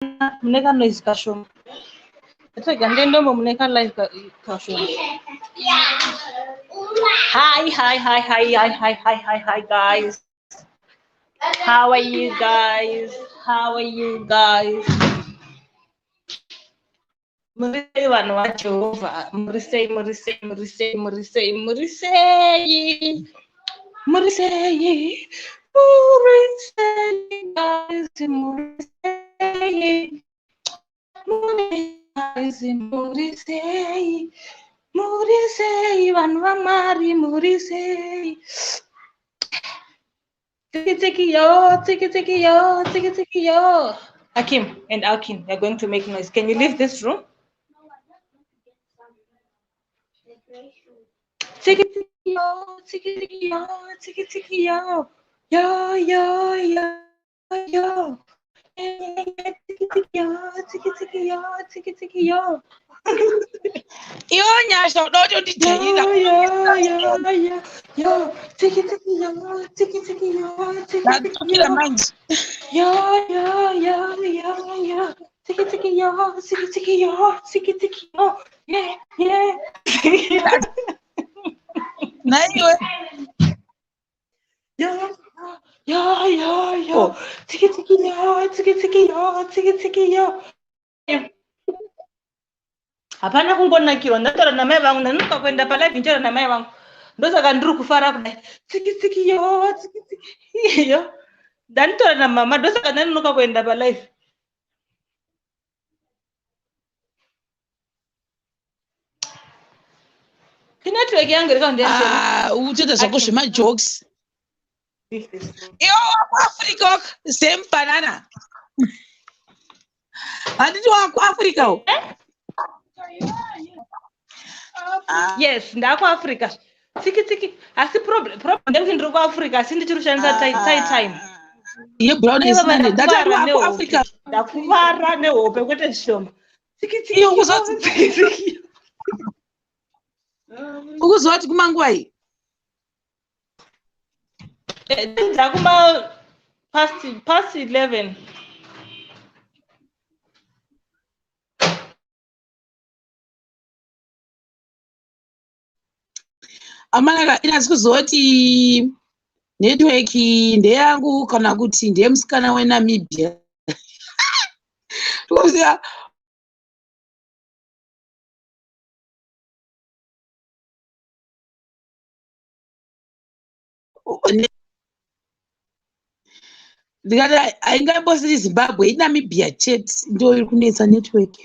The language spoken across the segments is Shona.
Mune kanoise kashoma. Rega ndiendomo mune kalive kashoma. Hi, hi, hi, hi, hi, hi, hi, hi, hi, guys. How are you guys? How are you guys? Muri sei vanhu vaJehovha? Muri sei, muri sei, muri sei, muri sei, muri sei? Muri sei? Muri sei, guys? Muri sei? Muri guys, muri sei? Muri sei vanhu vaMwari, muri sei? Tiki tiki yo, tiki tiki yo, tiki tiki yo. Akim and Alkin, you're going to make noise. Can you leave this room? Tiki tiki yo, tiki tiki yo, tiki tiki yo. Yo, yo, yo, yo. Tiki tiki yo, tiki tiki yo, tiki tiki yo. Iwe Nyasha, uda kutondijairira. Yo, yo, yo, yo, yo. Tiki tiki yo, tiki tiki yo, tiki tiki Ndadzokera yo. manje. Yo, yo, yo, yo, yo. Tiki tiki yo, tiki tiki yo, tiki tiki yo. Yeah, yeah. Naiwe. Yo, yo, yo, yo. Tiki tiki yo, tiki tiki yo, tiki tiki yo. Hapana kungonakirwa, ndataura namai vangu, ndanonoka kuenda palive ndichitaura namai vangu. Ndosaka ndiri kufara kudai. Tiki tiki yo, tiki tiki yo. Ndanotaura namama, ndosaka ndanonoka kuenda palive. Inetwork yangu iri kaundiyashera. Ah, utoita zvako zvemajokes. Iwe wakuAfrica waka same banana. Handiti wakuAfrica wo? Ah. Yes, ndakuAfrica. Tiki tiki. Asi problem ndekuti ndiri kuAfrica asi ndichiri kushandisa time. Yebrown Baba, isina ndati ari ndakuvara wakuAfrica. nehope. Ndakuvara nehope kwete zvishoma. Tiki tiki. Iwe ukuzoti Tiki tiki. Ukuzoti kumanguva iyi? Dzakuma past 11. Amanaka inasi kuzoti network ndeyangu kana kuti ndeyemusikana weNamibia. Tikuziva ndikati haingambosiri Zimbabwe, iNamibia chete ndo iri kunetsa network.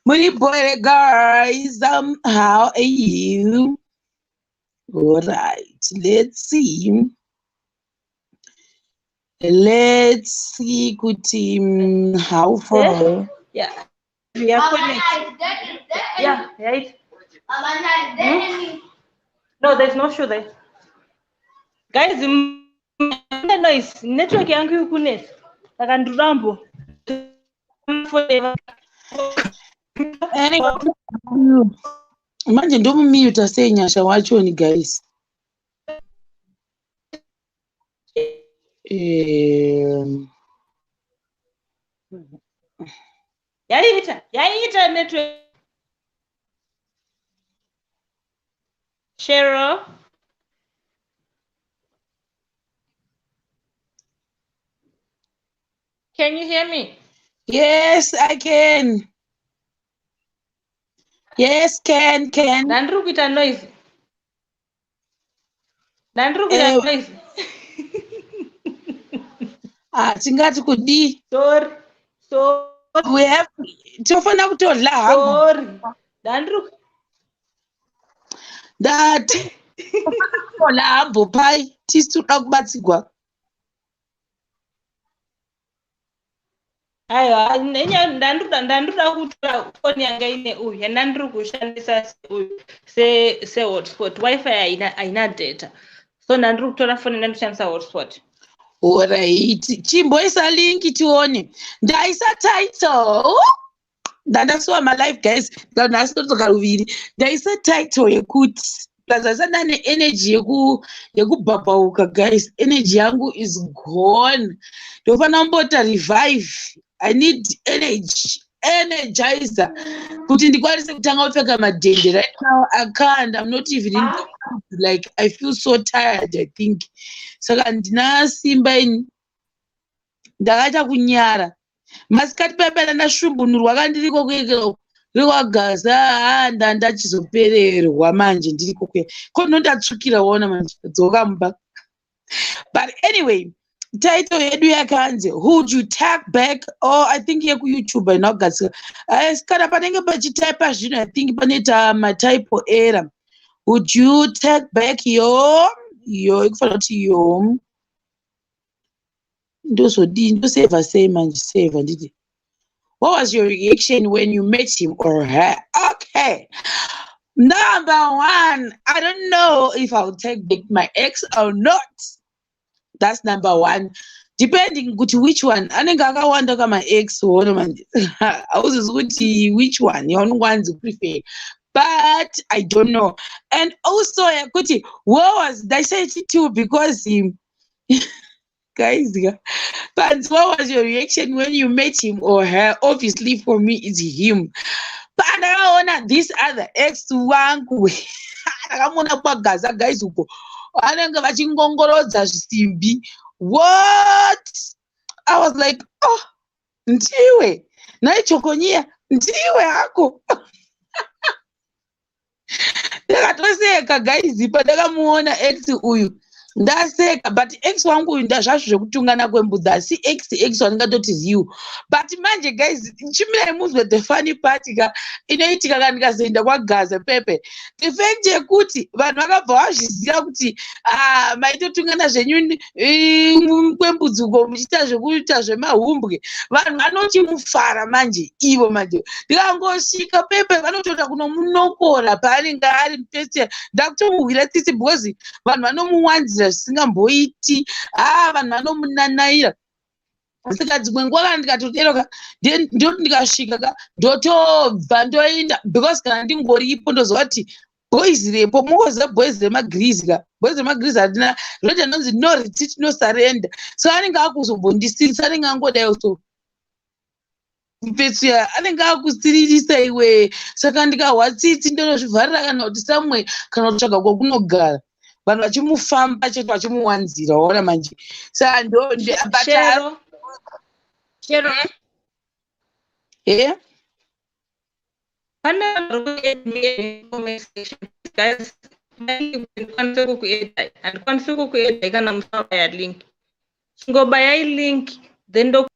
Muri bore guys, how are you? All right, let's see. Let's see kuti how far. Yeah. We are connected. Yeah, right. No, there's no shoe there. Guys, noise. Network yangu iri kunetsa. Saka ndirambo. Anyway, manje ndomumute sei Nyasha wachoni guys? Yaita, yaita network. Cheryl. Can you hear me? Yes, I can. Yes, can, can. Ndandiri kuita noise. Ndandiri kuita noise. Ah, tingati kudii? Sorry. Sorry. We have tofanira kutodla hangu. Sorry. Ndandiri Ndati kutodla hambo pai tisi toda kubatsigwa. Aiwa, ndandoda kutora foni yanga ine uyu yandandiri kushandisa uyu se hotspot. Wi-Fi haina data. So ndandiri kutora foni ndandoshandisa hotspot. Alright, chimboisa link tione. Ndaisa title. Ndandasuwa malive guys, nhasi todzoka ruviri. Ndaisa title yekuti Plus asati ane energy yekubhabhauka. Guys, energy yangu is gone. Ndofanira kumbota revive. I need energy energizer kuti ndikwanise kutanga kupfeka madhende. Right now I can't. I'm not even in the mood. Like, I feel so tired, I think. Saka handina simba ini. Ndakaita kunyara masikati paya ndasvumbunurwa kandiriko rikwagaza. Ha, ndandachizopererwa manje ndiriko kuya ko ndondatsvukira. Waona manje, dzoka mumba. But anyway, title yedu yakanzi "Would you take back?" Oh, I think yekuYouTube haina kugadzika. Asi kana panenge pachitaipa zvino, I think panoita matypo error. "Would you take back your" ikufanira kuti "your". Ndozodii? Ndosevha sei manje? Sevha nditi, "What was your reaction when you met him or her?" Okay, number one, I don't know if I'll take back my ex or not. That's number one, depending kuti which one. Anenge akawanda kama-ex, uone manje, hauzizi kuti which one yaunongwanzi prefer, but I don't know. And also yekuti what was, ndaisati two, because guys, but "What was your reaction when you met him or her?" Obviously for me it's him. Pandakaona this other ex wangu, ndakamuona kwagaza, guys, uko vanenge vachingongorodza zvisimbi. What? I was like, "Oh, ndiwe naichokonyiya, ndiwe hako." Ndakatoseka, guys, pandakamuona ex uyu. Ndaseka, but ex wangu uyu ndazvazvo zvekutungana kwembudzi, asi ex ex wandingatoti real. But manje, guys, chimirai muzwe the funny part ka inoitika ka ndikazoenda kwagaza pepe. The fact yekuti vanhu vakabva vazviziva kuti, ah, maitotungana zvenyu kwembudzi uko, muchiita zvekuita zvemahumbwe, vanhu vanochimufara manje ivo. Manje ndikangosvika pepe, vanotoita kunomunokora paanenge ari mupestia. Ndakutomuhwira tsitsi because vanhu vanomuwanzira zvisingamboiti. Ha, vanhu vanomunanaira. Saka dzimwe nguva kana ndikatoteroka, ndoti ndikasvika ka, ndotobva ndoenda, because kana ndingoripo ndoziva kuti boys repo. Mungoziva boys remagrizi ka, boys remagrizi hatina rinoita inonzi no retreat, no surrender. So anenge akuzombondisirisa, anenge angodai so petsuya, anenge akusiririsa iwe. Saka ndikahwa tsitsi, ndonozvivharira kana kuti samwe, kana kutsvaga kwokunogara, vanhu vachimufamba chete, vachimuwanzira. Waona manje? Saka ndo but Shero, Shero. Eh? Pane vanhu vari ku add me in comment section. Guys, handikwanisi kukuedai, handikwanisi kukuedai kana musabaya link. Chingobayai link, then ndo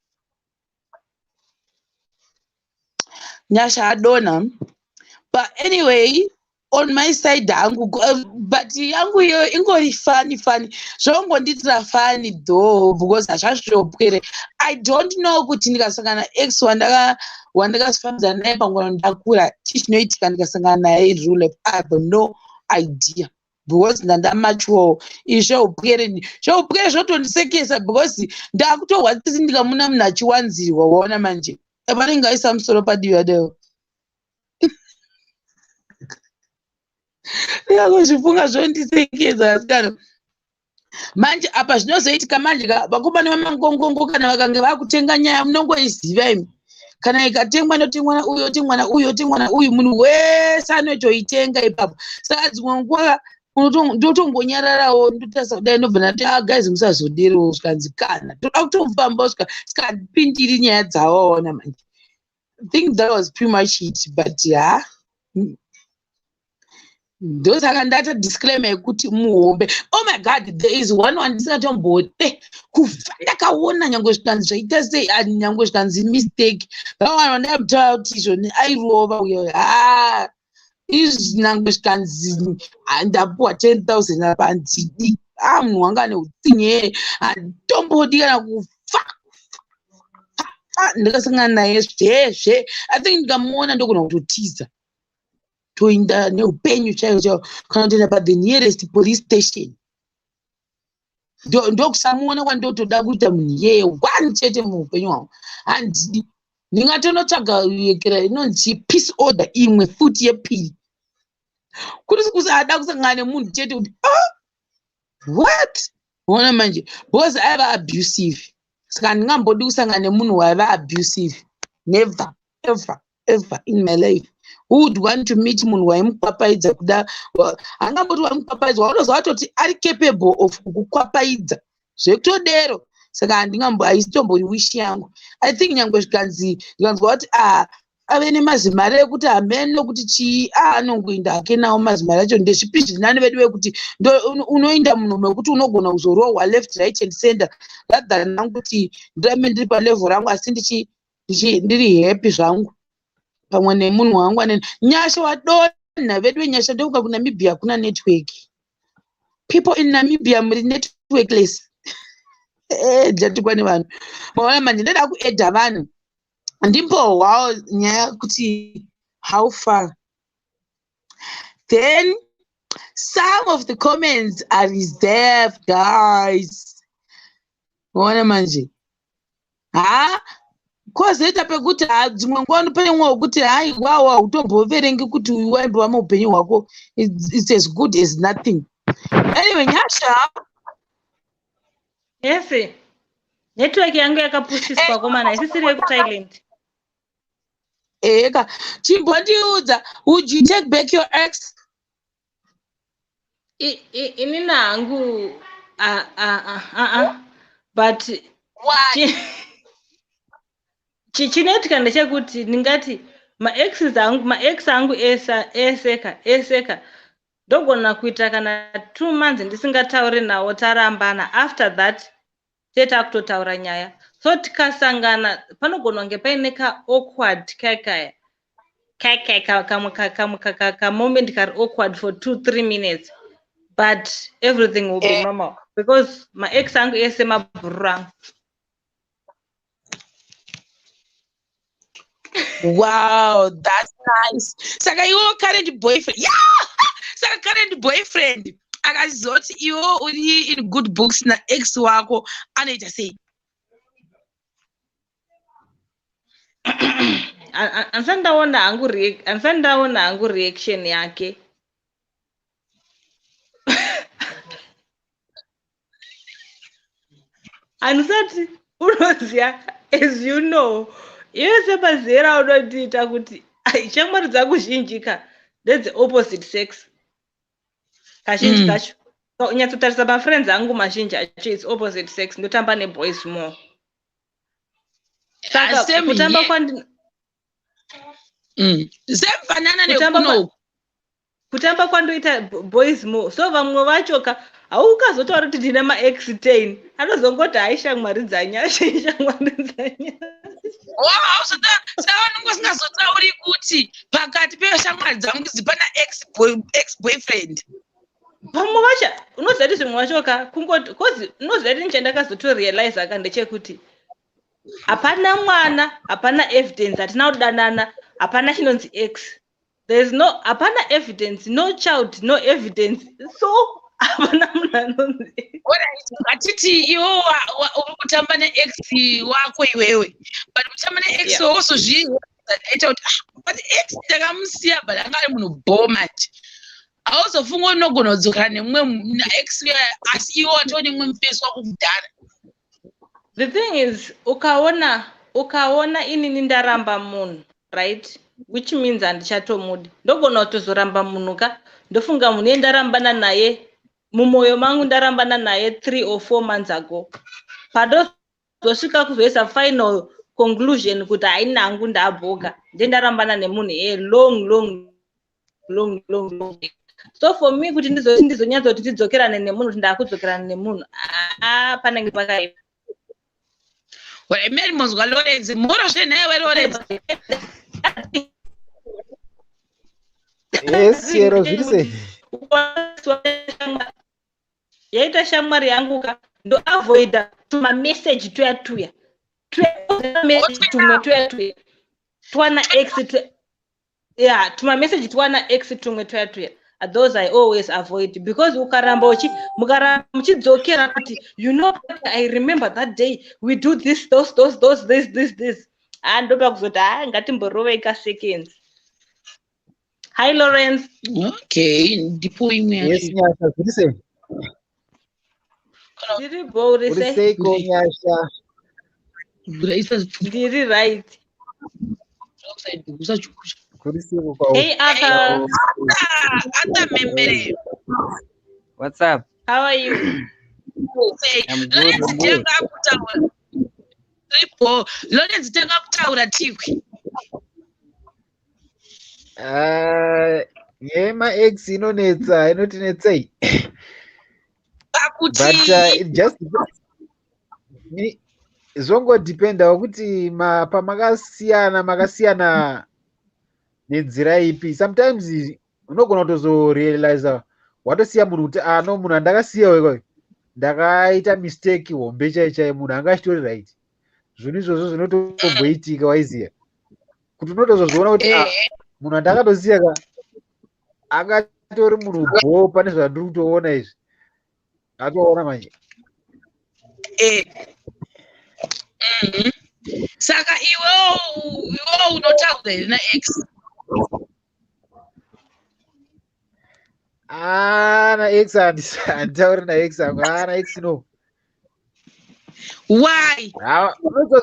Nyasha adona. But anyway, on my side hangu, but yangu iyo ingori funny funny, zvongondiitira funny though, because hazvazvopwere. I don't know kuti ndikasangana ex wandakazifambidzana naye panguva ndakura, chii chinoitika ndikasangana naye in real life. I have no idea, because ndandamachuwawo. Izvi zveupwere, zveupwere zvotondisekesa, because ndakutohwa tsitsi ndikamuna munhu achiwanzirwa. Waona manje, panenge aisa musoro padivi adewo, ndikangozvifunga zvondisekeza. Asikana, manje apa zvinozoitika manje ka, vakomana vamangongongo kana vakange vakutenga nyaya, munongoiziva imi. Kana ikatengwa, inotengwa nauyu, otengwa nauyu, otengwa nauyu, munhu wese anotoitenga ipapo. Saka dzimwe nguva ndotongonyararawo, ndotarisa kudai, ndobva ndati, "Ah guys, musazoderewo." Zvikanzi kana toda kutomufamba, svika sikandipindiri nyaya dzavo. Waona manje? I think that was pretty much it. But ha, ndosaka ndata disclaimer yekuti muhombe. Oh my God, there is one wandisingatombode kubva ndakaona, nyange zvikanzi zvaita sei, nyange zvikanzi mistake. Vamwe vandamutaura kuti izvoni airova uyo. Ha, izvi nyange zvikanzi ndapuwa 10,000 apa, handidi. A, munhu wanga ane utsinye, handitombodi kana kufa ndakasangana naye zvezve. I think ndikamuona ndogona kutotiza, toenda neupenyu chaiwo chaiwo, kana kutoenda pa the nearest police station. Ndokusamuona kwandotoda kuita munhu iyeye one chete muupenyu hwangu. Handidi. Ndingatonotsvaga yekera inonzi peace order, imwe futi yepiri. Kuri kusada kusangana nemunhu chete kuti ah, what? Ona manje, because aiva abusive. Saka handingambodi kusangana nemunhu waiva abusive. Never, ever, ever in my life. Who would want to meet munhu waimukwapaidza kuda? Haangamboti waimukwapaidza, waunozwa watoti ari capable of kukukwapaidza zvekutodero. Saka handingambo, haisitombori wish yangu. I think nyangwe zvikanzi ndikanzwa kuti ah, ave nemazimari ekuti hameno kuti chii, anongoinda hake nawo mazimari acho. Ndezvipi zvinani vedu vekuti unoinda munhu mekuti unogona kuzorohwa left, right and center, rather than angu kuti ndirambe ndiri palevel rangu, asi ndiri happy zvangu pamwe nemunhu wangu ane Nyasha. Wadonha vedu veNyasha. Ndeuka kuNamibia hakuna network. People in Namibia muri networkless. Ndichatukwa nevanhu. Maona manje, ndoda kuedha vanhu, ndimbohwawo nyaya kuti how far. Then some of the comments are reserved, guys. Maona manje, ha, kwozoita pekuti ha, dzimwe nguva pane mumwe wekuti hai, wawa utomboverengi kuti uyu waimbova muupenyu hwako. It's as good as nothing. Anyway, Nyasha. Yes, network yangu yakapusiswa komana, isisiri yekuThailand. Eka, chimbondiudza, would you take back your ex? Inini hangu, but Why? Chinoitika ndechekuti ndingati maexes angu, maex angu eseka eseka, ndogona kuita kana 2 months ndisingatauri nawo, tarambana. After that tete akutotaura nyaya, so tikasangana panogona kunge paine kaawkward kaikaya kaikai, kamwe kamwe kamoment kari awkward for 2-3 minutes, but everything will be normal because maex angu ese mabhururu angu. Wow, that's nice. Saka iwo current boyfriend, yeah, saka current boyfriend akazoti iwo uri in good books naex wako, anoita sei? Handisati ndaona hangu reaction yake. Handisati, unoziva, as you know, iwe semazera unondiita kuti ai, shamwari dzangu zhinji ka ndedzeopposite sex kazhinji kacho. So, unyatsotarisa mafriends angu mazhinji acho, it's opposite sex. Ndotamba neboys more, saka Ah, same kutamba here. kwandi Semufanana Kutamba nekunoku. Kutamba kwandoita boys more, so vamwe vacho ka haukazotaura kuti ndine maex 10, anozongoti hai, shamwari dzaNyasha, shamwari dzaNyasha. Saka unenge usingazotauri kuti pakati peshamwari dzangu idzi pana ex boyfriend. Pamwe vacho unoziva kuti zvimwe vacho ka kungoti cause unoziva kuti chandakazotorealiza ka ndechekuti hapana mwana, hapana evidence, hatina kudanana, hapana chinonzi ex. There is no, hapana evidence, no child, no evidence, so hapana munhu anonzi ex. Alright, ngatiti iwe uri kutamba neex wako iwewe, but kutamba neex wozozviita kuti ah, but ex ndakamusiya, but anga ari munhu bo manje. Hauzofunga unogona kudzokera nemumwe naex uya, asi iwe watova nemumwe mufesi wako kudhara. The thing is, ukaona inini ndaramba munhu, right, which means handichatomudi. Ndogona kutozoramba munhu ka, ndofunga munhu iye ndarambana naye mumwoyo mangu, ndarambana naye 3 or 4 months ago. Pandozosvika kuzoisa final conclusion kuti hainangu ndabhoga, ndendarambana nemunhu iye long, long, long, long, long. So for me kuti ndizonyatsoti ndidzokerane nemunhu, kuti ndakudzokerana nemunhu, aa, panenge pakaipa. Mary Mozwa Lawrence, mhoro zvenhaiwe Lawrence. Yes, chero zviri sei? Yaita shamwari yangu ka, ndoavoida tumameseji tuya tuya tuya tumwe tuya tuya twana ex, ya, tumameseji twana ex tumwe tuya tuya, those I always avoid because ukaramba uchi mukaramba muchidzokera kuti, "You know, I remember that day we do this, those, this, this, this," ah, ndopa kuzoti, "Ah, ngatimborovei kaseconds." Hi, Lawrence. Okay, ndipo imwe Yes, yacho. Nyasha, zviri sei? Ndiri bo, uri Uri sei? seiko, Nyasha? Vhura, isa zvipfupi. Ndiri right. Usachukusha. Kuri seiko kwauri? Hey, Arthur. Ah, Arthur Membere. What's up? How are you? Sei? I'm good. Lawrence, I'm good. tanga kutaura. Ripo. Lawrence, tanga kutaura tikwe. Ah, yema-ex inonetsa, inotinetsei. Pakuti But it just zvongodependawo kuti pamakasiyana makasiyana nenzira ipi. Sometimes unogona kutozorealiza watosiya munhu kuti, "Ah, no, munhu andakasiya ikwayo ndakaita mistake hombe chai chai, munhu anga achitori right." Zvinhu izvozvo zvinotomboitika, waiziya kuti unotozozviona kuti, ah, munhu andakatosiya ka angatori munhu bho pane zvandiri kutoona izvi, atoona manje. Saka iwewo unotaura here naex? Ah, naex handitauri naex angu. Ah, naex no. Why? Ah, unoita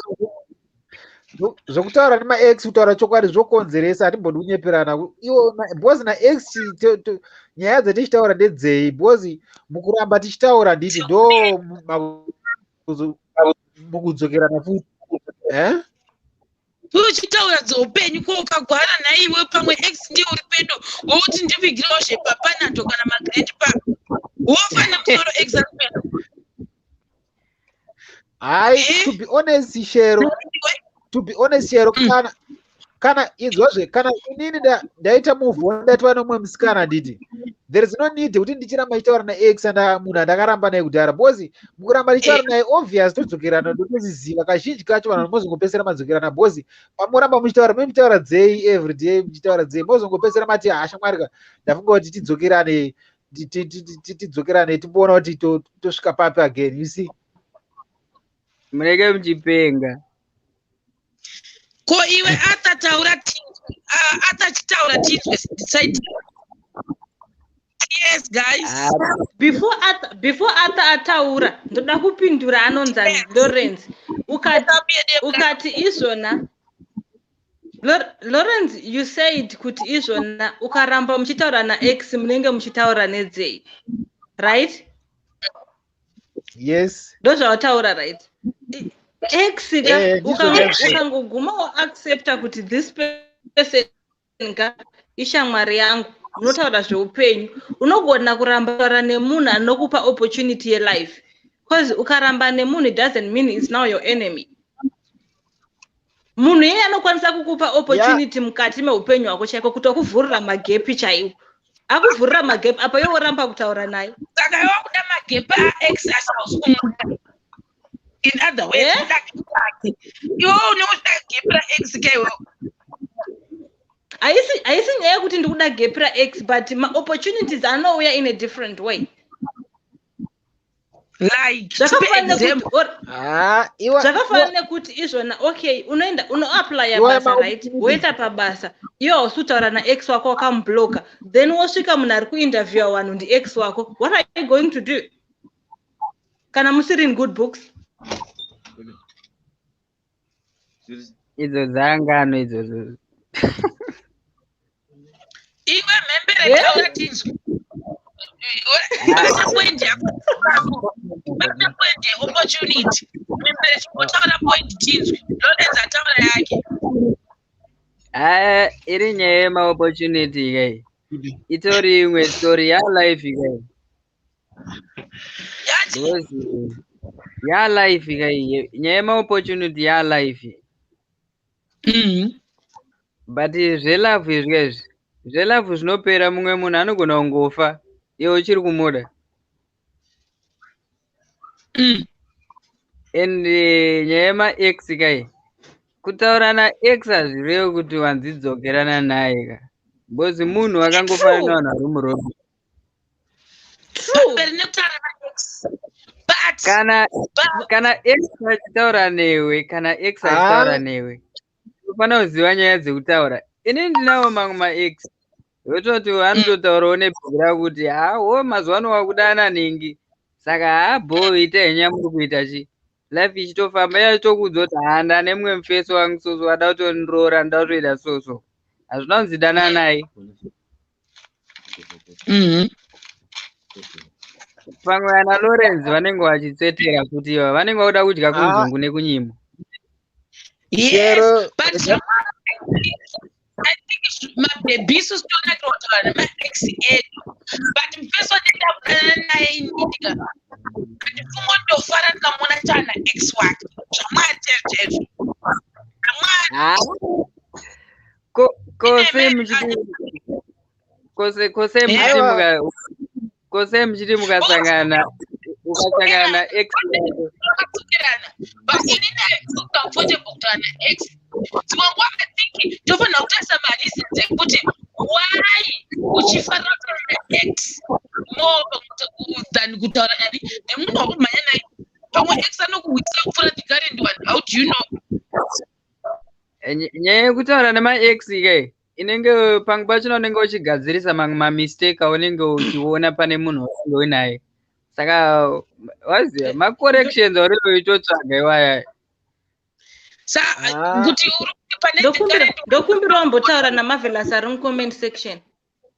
zvokutaura nemaex, kutaura chokwadi zvokonzeresa, hatimbodi kunyeperana iwo because naex nyaya dzatichitaura ndedzei? Because mukuramba tichitaura, nditi ndo mukudzokerana futi, eh? Uchitaura dzeupenyu, ko ukagwara naiwe, pamwe ex ndiye uri pedo, wokuti ndivigirewo zvepapanado kana magrandpa, wofa nemusoro ex ari pedo. Hai. Eh? To be honest, Shero, to be honest, Shero, kana inzwazve, kana inini ndaita move on, ndatova nomumwe musikana, handiti there is no need kuti ndichiramba ndichitaura naex anda munhu andakaramba naye kudhara, because mukuramba ndichitaura naye, obvious todzokerana, ndotoziziva kazhinji kacho vanhu mozongopedzisira madzokerana, because pamuramba muchitaura, muchitaura dzei everyday, muchitaura dzei, mozongopedzisira mati, "Ha, shamwari ka, ndafunga kuti tidzokerane, tidzokerane, timboona kuti tosvika papi again," you see? Munenge muchipenga. Ko iwe Arthur, taura tinzwe. Ah, Arthur, chitaura tinzwe side. Yes, guys. Ah, Before Arthur ataura, ndoda kupindura anonzi Lawrence. Ukati izvona, Lawrence, you said kuti izvona ukaramba muchitaura naex, munenge muchitaura nedzei, right? Yes. Ndozvautaura, right? Ex ka, Eh, ndizvo chaizvo. ukangoguma waaccepta kuti this person ka ishamwari yangu, unotaura zveupenyu, unogona kuramba taura nemunhu anokupa opportunity yelife, because ukaramba nemunhu, it doesn't mean it's now your enemy. Munhu iyeye anokwanisa kukupa opportunity mukati meupenyu hwako chaiko, kuti akuvhurira magepi chaiwo, akuvhurira magepi apa iwe woramba kutaura naye. Saka iwe wakuda magepi aex, asi hausi kumuda. In other words, Eh? uda gepi rake iwe, une uchida gepi raex ka iwewe. Haisi nyaya yekuti ndikuda gepi raex, but maopportunities anouya in a different way. Like, tipe Zvakafanana nekuti example. Ah, iwa Zvakafanana nekuti izvona, okay, unoenda unoaplya Iwa basa, right? Woita pabasa, iwe hausi kutaura naex wako, wakamubloka, then wosvika munhu ari kuinterviewa vanhu ndiex wako. What are you going to do kana musiri in good books? Idzo dzangano idzodzo. Iwe Mhembere, taura tinzwe. Bata point yako, bata point yeopportunity. Mhembere, chimbotaura point tinzwe. Lawrence ataura yake. Ah, iri nyaya yemaopportunity kai itori imwe story yalife kai. Yati? Because yalife kai, nyaya yemaopportunity yalife. But zvelove izvi kaizvi, zvelove zvinopera. Mumwe munhu anogona kungofa iwe uchiri kumuda. And nyaya yemaex kai, kutaura naex hazvirevi kuti wanzidzokerana naye ka, because munhu akangofanana nevanhu vari muroad. True. Pamberi nekutaura naex, but Kana but kana ex achitaura newe, kana ex achitaura newe, unofanira kuziva nyaya dzekutaura. Ini ndinawo mamwe maex. Yototi anototaurawo nebhegi rako kuti hawo, mazuva ano wakudana ningi, saka haabho, ita henya muri kuita chi life ichitofamba. Iye achitokuudza kuti ha, ndane mumwe mufeso wangu soso, ada kutondiroora, ndoda kutoita soso. Hazvina kunzi dana naye. Pamwe ana Lawrence vanenge vachitsvetera kuti iva vanenge vakuda kudya kunzungu nekunyimo. Yes. Chero But I think mabhebhi isusu tonakirwa kutaura nemaex edu, but mufesi wandenda kudanana naye inini ka, handifungondofara ndikamuona chana ex wake. Zvamwari chaizvo chaizvo, zvamwari. Ha, ko sei muchiti kose muchiti Aiwa. Kose muchiti mukasangana, ukasangana naex wako? Vakadzokerana, but inini I feel comfortable kutaura naex. Dzimwe nguva I think tofanira kutarisa mareasons ekuti why uchifanira kutaura naex more than kutaura nani nemunhu wakumhanya naye. Pamwe ex anokuhwitisa kupfuura the current one. How do you know? Nyaya yekutaura nemaex ke inenge pamwe pachona unenge uchigadzirisa mamwe mamistake aunenge uchiona pane munhu waunenge uinaye, saka waziva macorrections aunenge uchitotsvaga iwaya. Sa Ah. kuti uri kuti pane the current. Ndokumbira wambotaura naMarvelous ari mucomment section.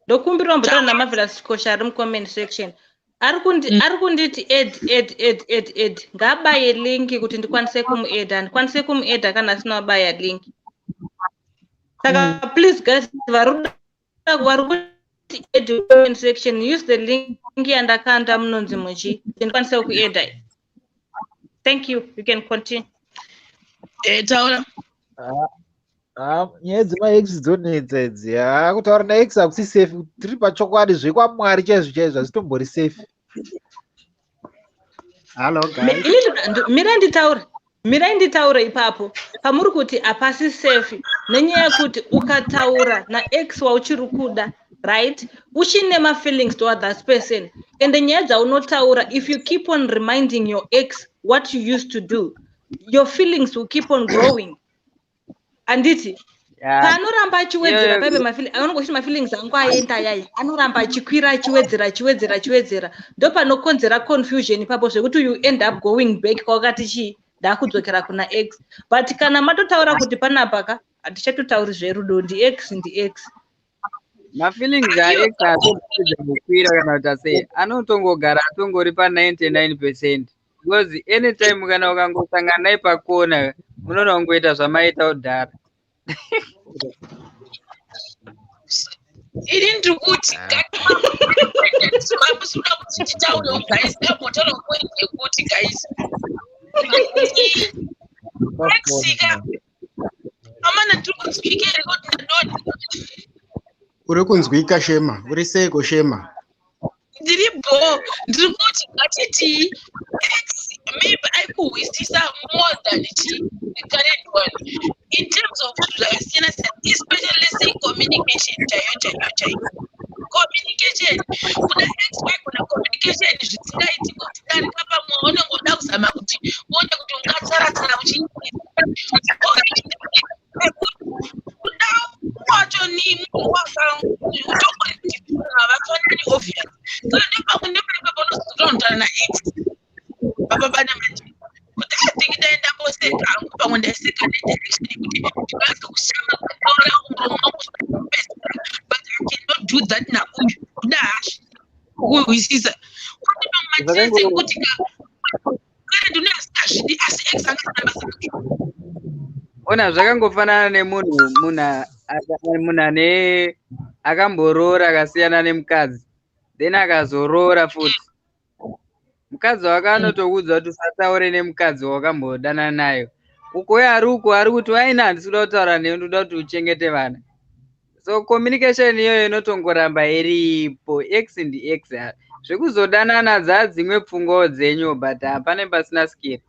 Ndokumbira wambotaura naMarvelous Chikosha ari mucomment section. Ari kunditi add, add, add, add, add. Ngaabaye link kuti ndikwanise kumuadda. Handikwanise kumuadda kana asina kubaya link. Saka please guys, vari kuti add comment section, use the link yandakanda munonzi muchi kuti ndikwanise kuadda. Thank you, you can continue. Taura. Ah, nyaya dzemaex dzonetsa idzi. Ha, kutaura naex hakusi safe. Tiri pachokwadi, zvekwamwari chaizvo chaizvo, hazvitombori safe. Hello guys. Ini mirai nditaure, mirai nditaure ipapo pamuri kuti hapasi safe, nenyaya yekuti ukataura naex wauchiri kuda, right, uchine mafeelings toward that person, and nyaya dzaunotaura, if you keep on reminding your ex what you used to do, your feelings will keep on growing, handiti? Paanoramba achiwedzera paipe anongochiti mafeelings angu aenda ayaya, anoramba achikwira, achiwedzera, achiwedzera, achiwedzera. Ndo panokonzera confusion ipapo, zvekuti you end up going back kwakati chii, ndakudzokera kuna ex. But kana matotaura kuti panapa ka hatichatotauri zverudo, ndiex, ndiex. Mafeelings aex atopedza kukwira kana kuti asei, anotongogara atongori pa99%, because anytime kana ukangosangana naye pakona, unoona kungoita zvamaita kudhara. Ini ndiri kuti mamusikuda kuti titaurewo guys, ndambotaura point yekuti guys, exika amana, ndiri kunzwika here kuti ndadoni? Uri kunzwika Shema, uri seiko Shema? Ndiri bo. Ndiri kuti ngatitii ex maybe aikuhwisisa more than chi the current one in terms of zvinhu zvakasiyana siyana, especially, let's say, communication chaiyo chaiyo chaiyo. Communication kuna ex waigona communication zvisingaiti kudarika pamwe unenge uda kuzama kuti uone kuti ungatsara-tsara uchiita kuda wacho ni munhu wakatongori havafanani, obvious. Saka nepamwe nepaipa panozotonotaura naex baba bana manje kuti I think dai ndamboseka hangu, pamwe ndaiseka nedirection yekuti ndingazokushama kutaura muromo wangu zvakapesera, but I cannot do that nauyu kuda hasha kuhwisisa kuti mamwe matense ekuti ka kana ndine asingazvidi, asi ex anga asina basa nake. Ona, zvakangofanana nemunhu munhu ane akamboroora, akasiyana nemukadzi, then akazoroora futi. Mukadzi wake anotokuudza kuti usataure nemukadzi wakambodanana nayo. Uko uye ari uko ari kuti waina, handisi kuda kutaura newe, ndoda kuti uchengete vana. So communication iyoyo inotongoramba iripo. Ex ndi ex. Zvekuzodanana dzaa dzimwe pfungwawo dzenyu, but hapane pasina skill.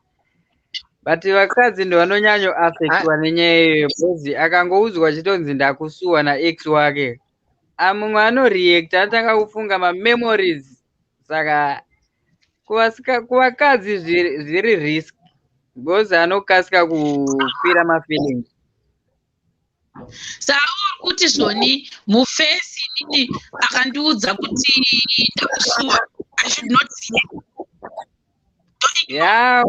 But vakadzi ndo vanonyanyoaffectwa nenyaya iyoyo, because akangoudzwa chitonzi ndakusuwa naex wake, mumwe anoreacta, anotanga kufunga mamemories. Saka kuvakadzi zviri risk because anokasika kukwira mafeelings. Saka uri Kuti zvoni mufesi inini akandiudza kuti ndakusuwa, I should not see. Ya,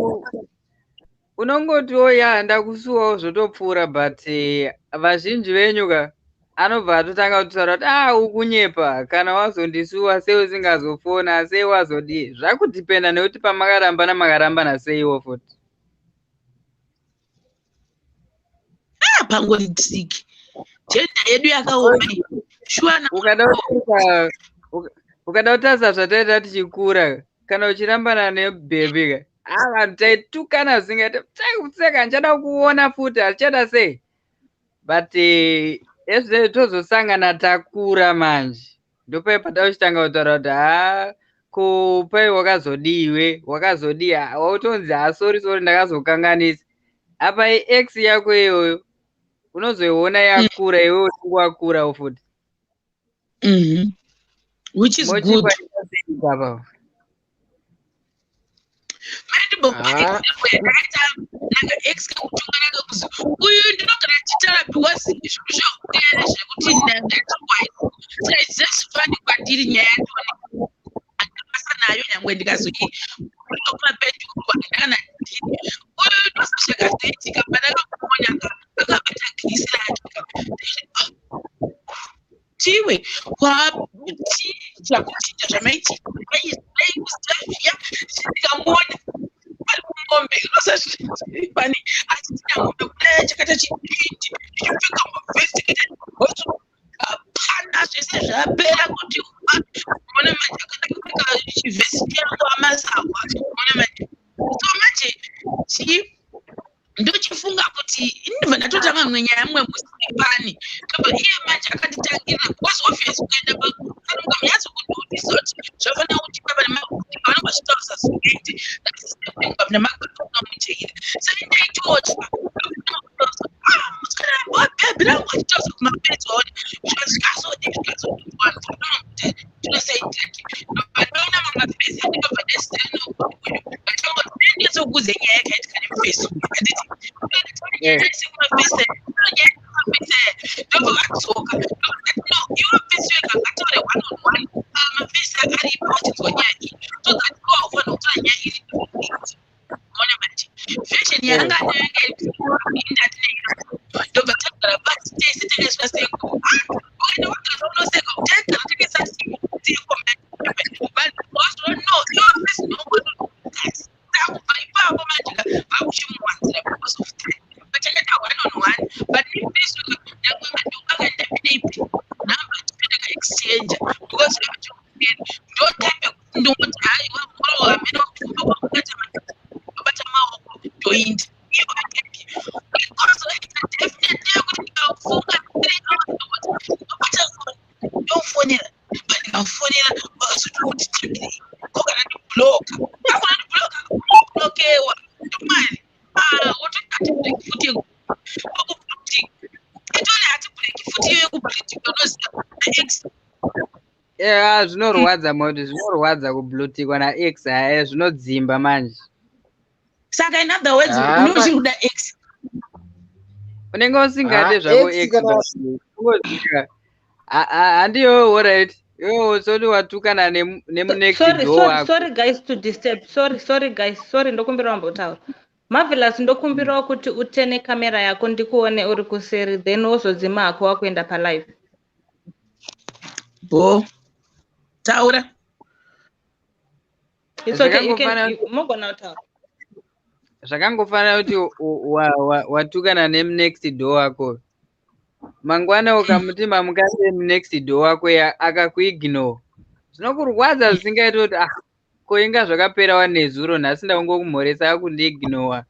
unongotiwo ya, ndakusuwawo, zvotopfuura. But vazhinji venyu ka, anobva atotanga kutaura kuti, "A, ukunyepa. Kana wazondisuwa, sei usingazofona? Sei wazodii?" Zvakudhipenda nekuti pamakarambana makarambana seiwo futi. Ah, pangori tricky. Gender yedu yakaoma iyi. Shuwa na Ukada kutarisa zvataita tichikura, kana uchirambana nebhebhi ka, a, vanhu taitukana zvisingaite, taikutseka, handichada kuona futi, hatichada sei. But ezvizvezvi tozosangana takura manje, ndopai patauchitanga kutaura kuti, "Ha, ko pai wakazodiwe, wakazodii?" Wautonzi, "Ha, sorry, sorry, ndakazokanganisa." Apa ex yako iyoyo unozoiona yakura, iwe unenge wakurawo futi. Which is good. Mochikwa Ah. Ndakaita naka ex kekutungana kekuzi uyu ndinogara ndichitaura because zvinhu zvekutera zvekuti ndatukwa. Saka it's just funny kwandiri nyaya yatoni handina nayo, nyangwe ndikazoi kumapendurwa ndakana ndini uyu. Ndozvakazoitika pandakamuona akabata girisi rake tiwe kwachinja kuchinja zvamaitika aikuziva zviya. Ndikamuona ari kumombe inosazvifani achitina mombe kudai, chakaita chipindi, chichipfeka mavhesi, chakaita bhotso, hapana, zvese zvapera kuti ona manje akada kupfeka chivhesi changu amasahwa, ona manje. So manje chii, ndochifunga kuti ndibva ndatotanga mwe nyaya mumwe musi pani tobva iye manje akanditangirira, because obvious kuenda anonga munyatso kundiudisa kuti zvafanira kuti baba vanonga vachitaurisa zvingaite nemagaamujaira. Saka ndaitotya musikana bhebhi rangu achitaurisa kumapedzi, waona, zvikazodi zvikazodi tinosaitaki. Ndobva mamafesi, andikabva ndasiyana nyaya yakaitika nemufesi, handiti? Kumafesi, ndobva vadzoka, no, iwe mufesi wega ngataure one on one. Mafesi aripo achinzwa nyaya iyi, so that iwe haufanira kutora nyaya iri. Ona manje version yanga anayo yanga iri indatine. Ndobva tagara pasi tese, takaiswa seko, ukaenda wagara unoseka, tagara takaisa seko. Vanhu vazvo, no, iwe mufesi nokubva ipapo manje vakuchimuwanzira because of that. But takaita one on one, but nemufesi nyangwe madhongo akaenda pineipi nhamba tipinde kaexchange, because ndo type ndongoti haiwa moro hamene kufamba kwakubata bata maoko ndoinda iyo happy, because definitely yekuti ndikafunga 3 hours ndobata foni, ndofonera. But ndikafonera vakazotora kuti tangirei ko kana ndibloka, akona ndibloka, blockewa ndomari wototi heartbreak futi yekublutik, itori heartbreak futi iyo yekublutik, unoziva ex. Ya, zvinorwadza moti, zvinorwadza kublutikwa naex. Haya, zvinodzimba manje. Saka in other words, Ah, unochiri kuda ex? Unenge usingade Ah, zvako ex ex, but ungoziva handiyo. Alright, iwewe usoti watukana nemunext Sorry, door sorry, wako. Sorry guys to disturb. Sorry, sorry guys, sorry. Ndokumbirawo mbotaura. Marvelous, ndokumbirawo kuti utene kamera yako ndikuone uri kuseri, then wozodzima hako wakuenda palive. Bo taura. It's okay, you can mogona kutaura. Zvakangofanira kuti watukana nemunext door wako, mangwana ukamuti mamukati munext door wako akakuignore, zvinokurwadza zvisingaiti kuti, "Ah, ko inga zvakapera wanezuro, nhasi ndakungokumhoresa akundiignore."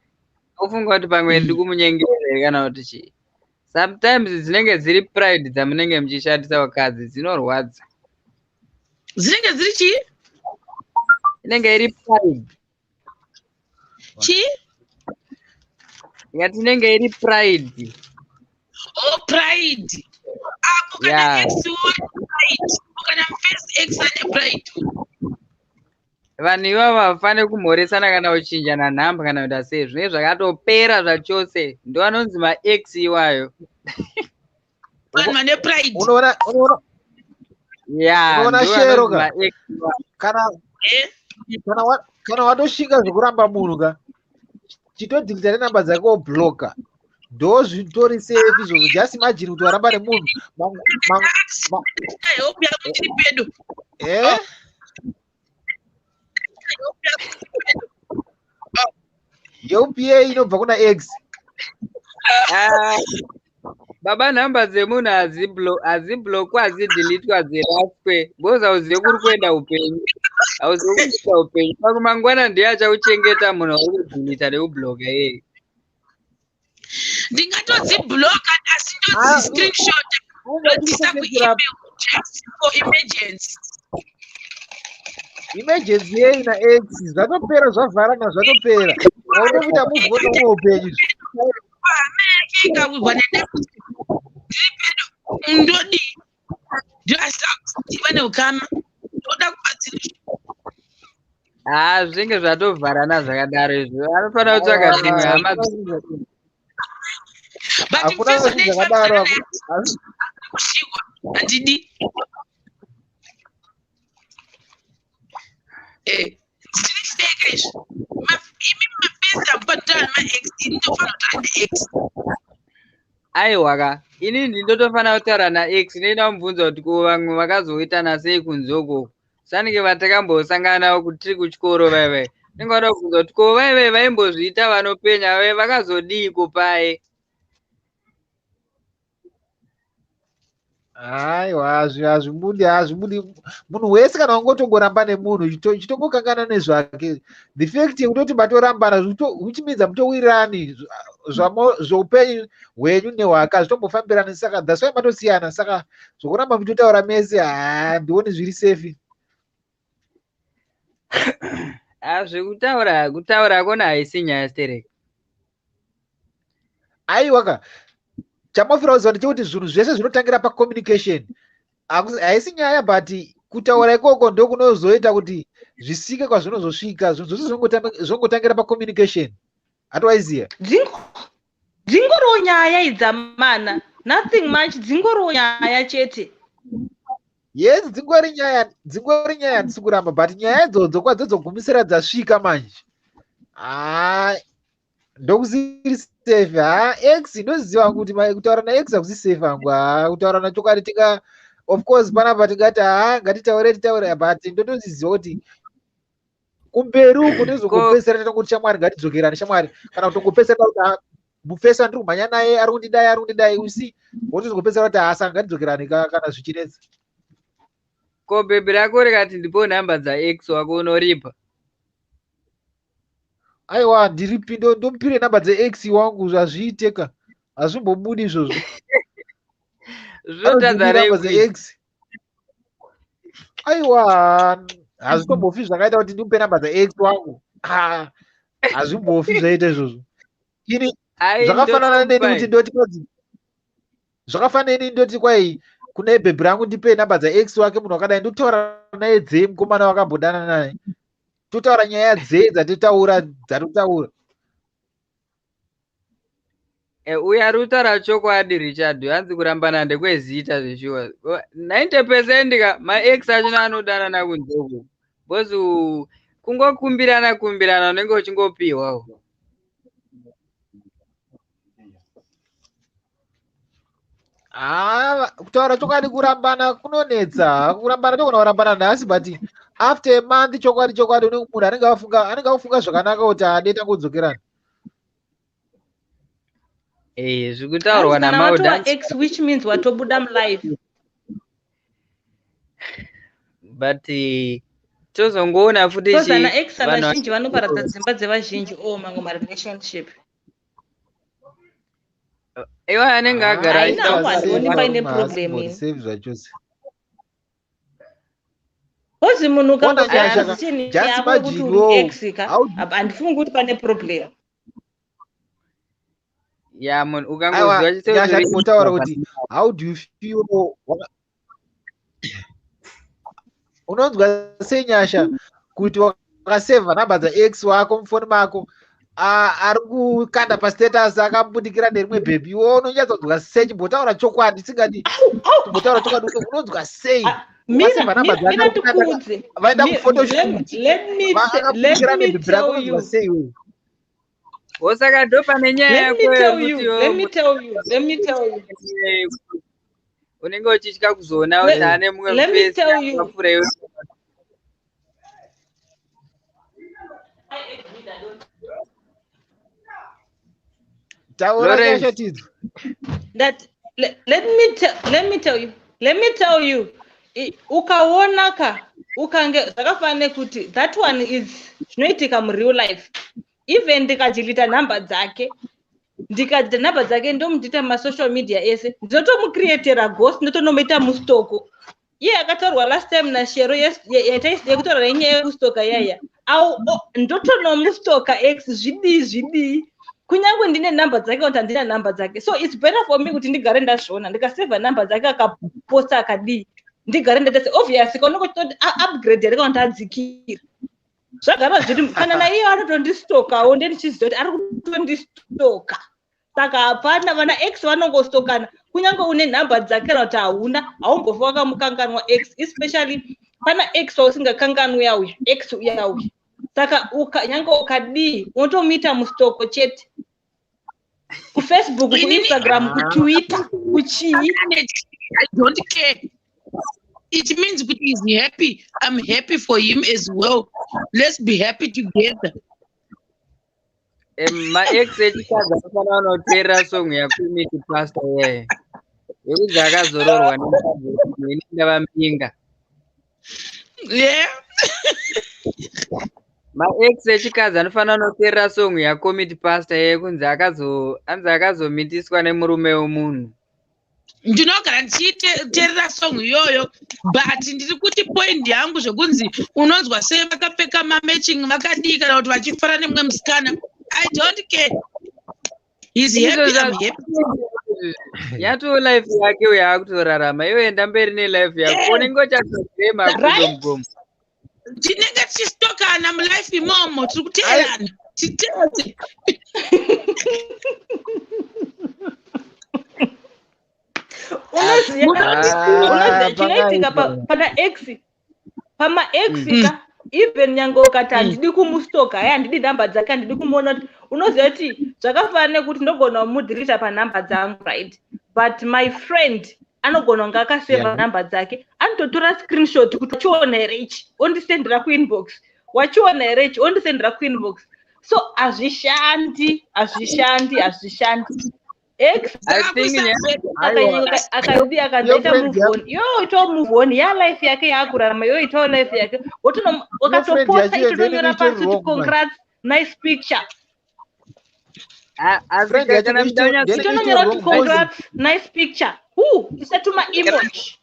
Ofunga kuti pamwe ndikumunyengera here kana kuti chii. Sometimes dzinenge dziri pride dzamunenge muchishandisa vakadzi, dzinorwadza. Dzinenge dziri chii? Inenge iri pride. Chii? Ngati inenge iri pride. Oh, pride apo kana ex ane pride, kana first ex ane pride. Vanhu ivavo havafaniri kumhoresana kana kuchinjana nhamba kana kuita sei, zvinenge zvakatopera zvachose. Ndo anonzi maex iwayo. Vanhu vane pride. Unoona Ya, Unoona ndo Shero vanonzi ka? ma-ex. Kana Eh? kana watoshinga zvekuramba munhu ka, chitodhilita nenamba dzake, wobloka, ndo zvitori safe izvozvo. Just imagine kuti waramba nemunhu Help yako tiri pedo. Eh? Help yako tiri pedo. Help inobva kuna ex. Ah, baba, nhamba dzemunhu hadziblockwa, hadzidhilitwa, hadziraswe, because hauzive kuri kuenda upenyu, hauzive kuri kuenda upenyu. Pamwe mangwana ndiye achakuchengeta munhu wauri kudhilita nekubloka iyeye. Ndingatodzibloka, asi Ah, ndodziscreenshot, ndodzisa kuemail just for emergency. Emergency yei naex? Zvatopera, zvavharana, zvatopera. Wakuda kuita move on neumwe upenyu. Hama yake ikawirwa nedambudziko, ndiri pedo, ndodii? Ndioasi vane ukama, ndoda kubatsira. Haa, zvinenge zvatovharana zvakadaro izvo. Anofanira kutsvaga dzimwe hama. But Hakuna mfeso zvinhu zvakadaro. Kushiwa handidi. Eh, ndichiri izvi. Imi mafesi hamukwanitaura nemaex, ini ndofanira kutaura neex. Aiwa ka, inini ndotofanira kutaura naex. Ndoenda kumubvunza kuti ko vamwe vakazoitana sei kunze ukoko, sanenge vatakambosangana navo kuti tiri kuchikoro vaivai. Nenge vada kubvunza kuti ko vaivai vaimbozviita vanopenya vai vakazodiiko paye. Aiwa, hazvibudi, hazvibudi. Munhu wese kana wangotongoramba nemunhu, chitongokangana nezvake. The fact yekutoti matorambana, which means hamutowirirani, zveupenyu hwenyu nehwake hazvitombofambirani, saka that's why matosiyana. Saka zvokuramba muchitotaura mese, haa, ndioni zviri safe. Ah, zvekutaura kutaura kona haisi nyaya stereka. Aiwa ka, chamofira kuziva ndechekuti zvinhu zvese zvinotangira pacommunication. Haisi nyaya, but kutaura ikoko ndokunozoita kuti zvisike kwazvinozosvika. Zvinhu zvose zvongotangira pacommunication, hatowaiziya. Dzingoriwo nyaya idzamana, nothing much, dzingoriwo nyaya chete. Yes, dzingori nyaya, dzingori nyaya, handisi kuramba, but nyaya idzodzo kwadzozogumisira dzasvika manje, ha, ndokusiri safe. Ha, ex ndoziva kuti kutaura naex hakusi safe hangu. Ha, kutaura nachokwadi, tinga, of course panapa tingati, ha, ngatitaure, titaure, but ndotoziziva kuti kumberi uku ndozongopedzisira tatongoti, "Shamwari, ngatidzokerane shamwari," kana kutongopedzisira kuti, "Ah, mufesa ndiri kumhanya naye ari kundidai, ari kundidai." Usi wotozongopedzisira kuti, "Ha, saka ngatidzokerane kana zvichinetsa." Ko bhebhi rako rikati ndipo nhamba dzaex wako, unoripa? Aiwa, ndiripi? Ndomupire namba dzeex wangu? Zvazviiteka, hazvimbobudi izvozvo. Zvinotadza rei Namba kuita? dzeex, aiwa, hazvitombofi zvakaita kuti ndimupe namba dzeex wangu. Ah, hazvimbofi zvaita izvozvo ini. Ai, Zvakafanana neni ndokupai. kuti ndoti kwanzi, zvakafanana neni ndoti kwai kune bhebhi rangu, "Ndipe namba dzaex wake." Munhu wakadai ndotaura naye dzei? Mukomana wakambodana naye, totaura nyaya dzei dzatotaura, dzatotaura? Eh, uyu ari kutaura chokwadi Richard. Hanzi kurambana ndekwezita zveshuwa. 90% ka maex achona anodanana kunze uku, because kungokumbirana kumbirana unenge uchingopiwawo. Ah, kutaura chokwadi, kurambana kunonetsa. Kurambana, togona kurambana nhasi, but after a month, chokwadi chokwadi, une munhu anenge afunga, anenge akufunga zvakanaka kuti ade tangodzokerana. Eh, zvikutaurwa Hanzi kana watova naMaud. ex, which means watobuda mulife. But tozongoona futi Because ana ex vanhu vazhinji vanoparadza dzimba dzevazhinji o mamwe marelationship. Iwo anenge agara Haina achiita hangu, handioni paine problem ini. Safe zvachose. Kozi munhu Ona ukangotora nyasha, position just yako yekuti imagine, uri wo, ex ka, handifungi kuti pane problem. Ya, munhu Aiwa, ukangoziva chete kuti Nyasha, timbotaura kuti how do you feel? Unonzwa sei, Nyasha, kuti wakasevha namba dzaex wako mufoni mako? Ari kukanda pastatus akabudikira nerimwe bhebhi, iwe unonyatsonzwa sei? Chimbotaura chokwadi, singadi chimbotaura chokwadi, unonzwa sei? Mira, Waseva namba mira, mira dzake ndikuudze. vaenda Let, kuphotoshoot let me let akabudikira me nebhebhi rako, tell unonzwa you. sei iwewe? Osaka ndo pane nyaya Let yako me tell yekuti you. iwewe Let me tell you. Let me tell you. unenge uchitya kuzoona kuti Let, ane mumwe let me mufesi tell you. akapfuura iwe. Taura. Lawrence. Nyasha tidzo. That let me tell you. Let me tell you. Ukaona ka ukange zvakafanana nekuti that one is zvinoitika mureal life. Even ndikadelete nhamba dzake, ndikadelete nhamba dzake, ndomudelete masocial media ese, ndinotomucreatera ghost, ndotonomuita mustoko. Iye akataurwa last time naShero yekutaura nenyaya yekustoka yaya au ndotonomustoka ex, zvidii zvidii, kunyange ndine nhamba dzake kuti handina nhamba dzake. So it's better for me kuti ndigare ndazviona, ndikasevha nhamba dzake, akaposta akadii, ndigare ndaita se obvious kaunenge uchitoti upgrade here kana kuti adzikira. Zvagara zviri kana naiye anotondistokawo, ndendichiziva kuti ari kutondistoka. Saka hapana, vana ex vanongostokana kunyange une nhamba dzake kana kuti hauna, haumbofa wakamukanganwa ex, especially pana ex wausingakanganwi auya, ex uya uya. Saka nyange ukadii, unotomuita mustoko chete, kuFacebook, kuInstagram, kuTwitter, kuchii. I don't care. It means kuti he's happy. I'm happy for him as well. Let's be happy together. Maex echikadzi anofanira kunoteerera song yaKumiti Pastor yeye yekuti akazororwa nemukadzi wemunhu, ini ndava mbinga. Yeah. Maex echikadzi anofanira kunoteerera song yaComiti Pastor yeye kunzi akazo anzi akazomitiswa nemurume wemunhu. Ndinogara ndichiteerera song iyoyo, but ndiri kuti point yangu zvekunzi unonzwa sei vakapfeka mamatching, vakadii, kana kuti vachifara nemumwe musikana, I don't care. He's happy, I'm happy. Yatoo life yake uyo akutorarama, iwe enda mberi nelife yako. Unenge uchatogrema mugomo. Tinenge tichistokana mulife imomo, tiri kuteerana titese. Unoziva Ah, unoziva chinoitika pakaipa. Pana ex, pamaex ka, even nyange ukati handidi kumustoka, hai, handidi nhamba dzake, handidi kumuona, kuti unoziva kuti zvakafanana nekuti ndogona kumudelete panhamba dzangu, right? But my friend anogona kunge akaseva nhamba dzake, anototora screenshot kuti wachiona here ichi, ondisendera kuinbox, wachiona here ichi, ondisendera kuinbox. So hazvishandi, hazvishandi, hazvishandi. Ex I think akadi akaita Your friend move on, yo itawo move on ya life yake yaakurarama, yo itawo life yake. Your friend Wakatoposta yacho itotonyora inenge itori pasi kuti wrong, man. congrats, nice picture. Asi Friend yacho kana muda ndeine itori Itononyora kuti wrong because congrats, nice picture, hu isatuma emoji.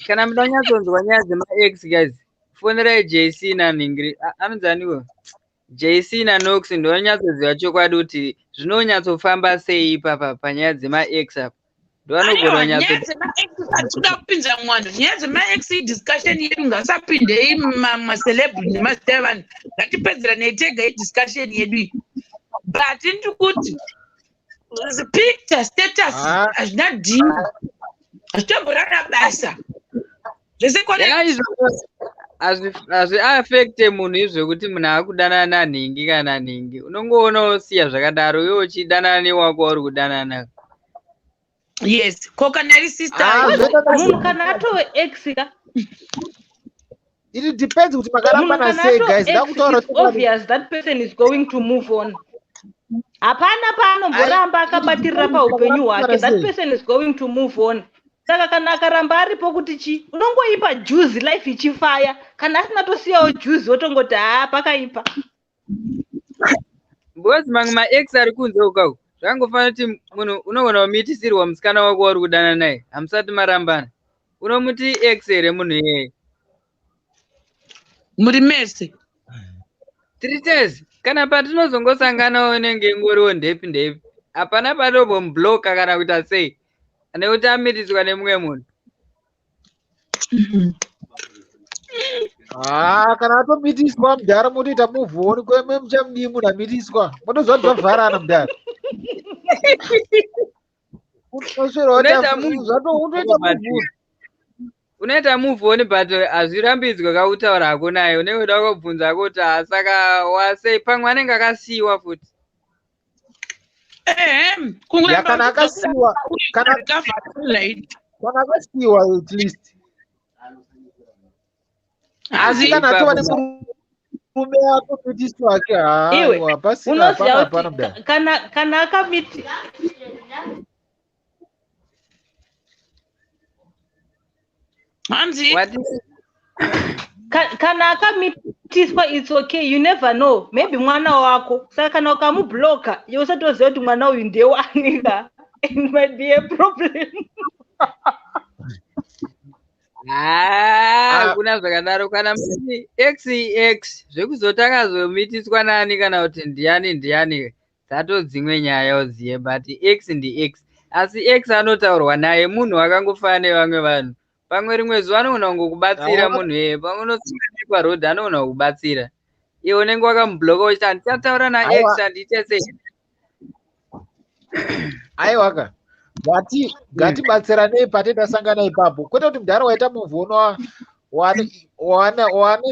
Kana muda kunyatsonzwa nyaya dzemaex, guys, fonerai JC nanhingiri anonzi aniwo JC naNox, ndononyatsoziva chokwadi kuti zvinonyatsofamba sei ipapa panyaya dzemaex apa, ndovanogona Aiwa, nyaya kunyatso dzemaex hatikuda kupinza mwanhu nyaya dzemaex. Idiscussion yedu, ngasapindei macelebrity nemazita evanhu, ngatipedzeranei tega, idiscussion yedu iyi. But ndiri kuti picture, status, Ah. hazvina dhiri, hazvitomborana basa zvese. Ya, Correct. izvo hazviafekte munhu izvo kuti munhu akudanana nanhingi kana nhingi, unongoona wosiya zvakadaro, iwe uchidanana newako wauri kudanana. Yes, ko kana iri sister? Ah, zvoita Munhu kana atove ex ka, it depends kuti munhu makarambana kana sei, atove guys. ex, Ndakutaura it's obvious that person is going to move on. Hapana paanomboramba akabatirira paupenyu hwake. That sei. person is going to move on. Saka kana akaramba aripo kuti chi, unongoipa juzi, life ichifaya. Kana asina, tosiyawo juzi, wotongoti haa, pakaipa. Because mamwe maex ari kunze ukako, zvakangofanira kuti munhu unogona kumitisirwa musikana wako wauri kudanana naye, hamusati marambana, unomuti ex here munhu iyeye? Muri mese. Tiri tese, kana patinozongosanganawo inenge ingoriwo ndepi ndepi, hapana patombomubloka kana kuita sei nekuti amitiswa nemumwe munhu. Haa, kana atomitiswa mudhara, motoita move on. Kweme muchamudii munhu amitiswa? Motoziva kuti zvavharana, mudhara. Unoswera Unoita move utoita move on. Unoita move on, but hazvirambidzwe kakutaura hako naye. Unenge uda kubvunza kuti, "Ah, saka wasei?" Pamwe anenge akasiyiwa futi. Ehe. Ya, kana akasiyiwa, right. Kana akasiyiwa at least, asi kana atova nemurume atomitiswa ake, Iwe, haiwa, pasina. unoziva Hapana, kuti hapana, mudhara. kana akamiti Hanzi Wati kana akamitiswa, it's okay. You never know, maybe mwana wako. Saka kana ukamubloka, iwe usatoziva kuti mwana uyu ndewani ka, it might be a problem. Ah, Ah. hakuna zvakadaro. Kana muti x x, zvekuzotanga zomitiswa nani kana kuti ndiani ndiani, dzatodzimwe nyaya uziye, but x ndi x. Asi x anotaurwa naye, munhu akangofanana nevamwe vanhu. Pamwe rimwe zuva anogona kungokubatsira. Awa. Munhu iyeye, pamwe unosangana naye parodhi, anogona kukubatsira. Iwe unenge wakamubloka uchiti, "Handichataura nax." Aiwa. Handiite sei? Aiwa ka, ngatibatsiranei pate tasangana ipapo, kwete kuti mudhara waita move on, wane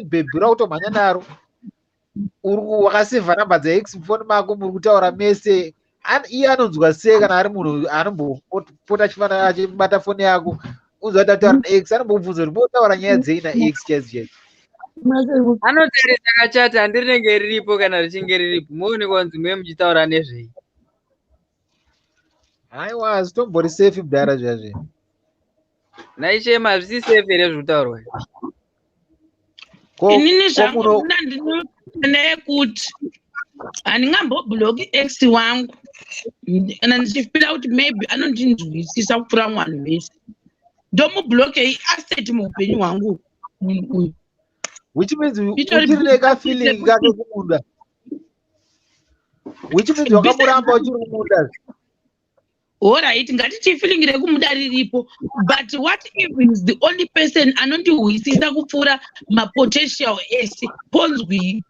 bhebhi rakutomhanya naro, uri wakasevha namba dzaex mufoni mako, muri kutaura mese. Iye anonzwa sei kana ari munhu anombopota achifana achibata foni yako, unzwa kuti ataura naex, anombobvunza kuti motaura nyaya dzei naex chaidzo chaidzo? Anotarisa kachati handirinenge riripo. Kana richinge riripo, moonekwa kunzi muye muchitaura nezvei. Aiwa, hazvitombori safe, mudhara, zviya zviya. Naichema, hazvisi safe here zvekutaurwa? Inini Ko zvangu muno ndineyekuti handingambobloki ex wangu kana ndichifeela kuti maybe anondinzwisisa kupfuura mwanhu wese. Ndomubloke, iasset muupenyu hwangu munhu uyu. Which means Itori uchiri nekafeeling kake kumuda, which means wakamuramba uchiri kumuda. Alright, ngatiti feeling rekumuda riripo, but what if is the only person anondihwisisa kupfuura mapotential ese? Ponzwii?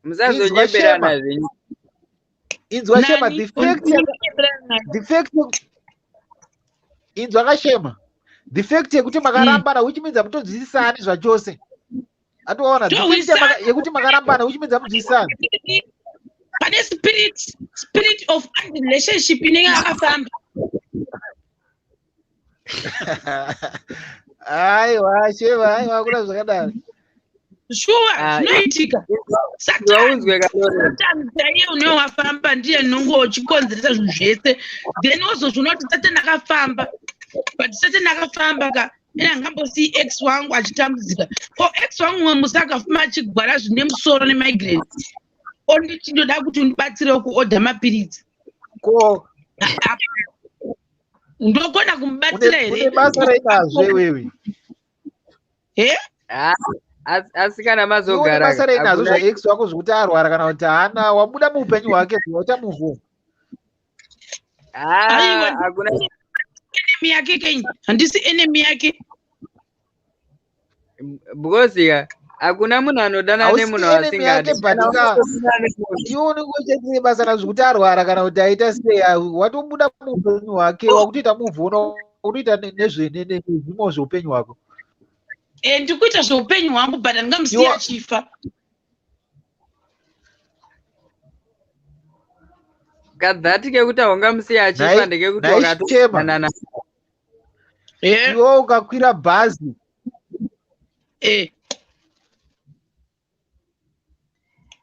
Musazonyeberana Shema. zvenyu. Inzwa Shema, Nani? the fact inzwa kaShema, the fact yekuti makarambana, which means hamutonzwisisani zvachose. Atoona the fact Tohwisana. yekuti makarambana, which means hamunzwisisani. Pane spirit of relationship inenge yakafamba. Aiwa Shema, aiwa, kuna zvakadaro. Shuwa. Ah, Zvinoitika. Waunzwe kalori. Satani chaiye unenge wafamba ndiye nongo uchikonzeresa zvinhu zvese, then wozozviona kuti Satani akafamba. But Satani akafamba ka, ine angambosii ex wangu achitambudzika. Ko ex wangu mumwe musi akafuma achigwara zvine musoro nemigraine, onditi, "Ndoda kuti undibatsirewo kuodha mapiritsi." Ko Ndokona kumubatsira une here? basa reinazve wewe? He? Ah, asi kana Iwe une mazogara basa reinazvo hakuna- zvaex wako, zvekuti arwara kana kuti haana, wabuda muupenyu hwake, waita move. Ah, Aiwa, hakuna enemy yake kenya, handisi enemy yake. Because ka, hakuna munhu anodana Hausi nemunhu enemy yake, asingadi. but ka, iwe unenge uchaitire basa razvo kuti arwara kana kuti aita sei, watobuda muupenyu hwake, wakutoita move on, wakutoita nezvimo zveupenyu hwako. E, ndikuita zveupenyu hwangu, but handingamusiya achifa. Kadhati kekuti haungamusiya achifa ndekekuti Nhai Shema. wakatodanana. E, Iwe ukakwira bhazi e.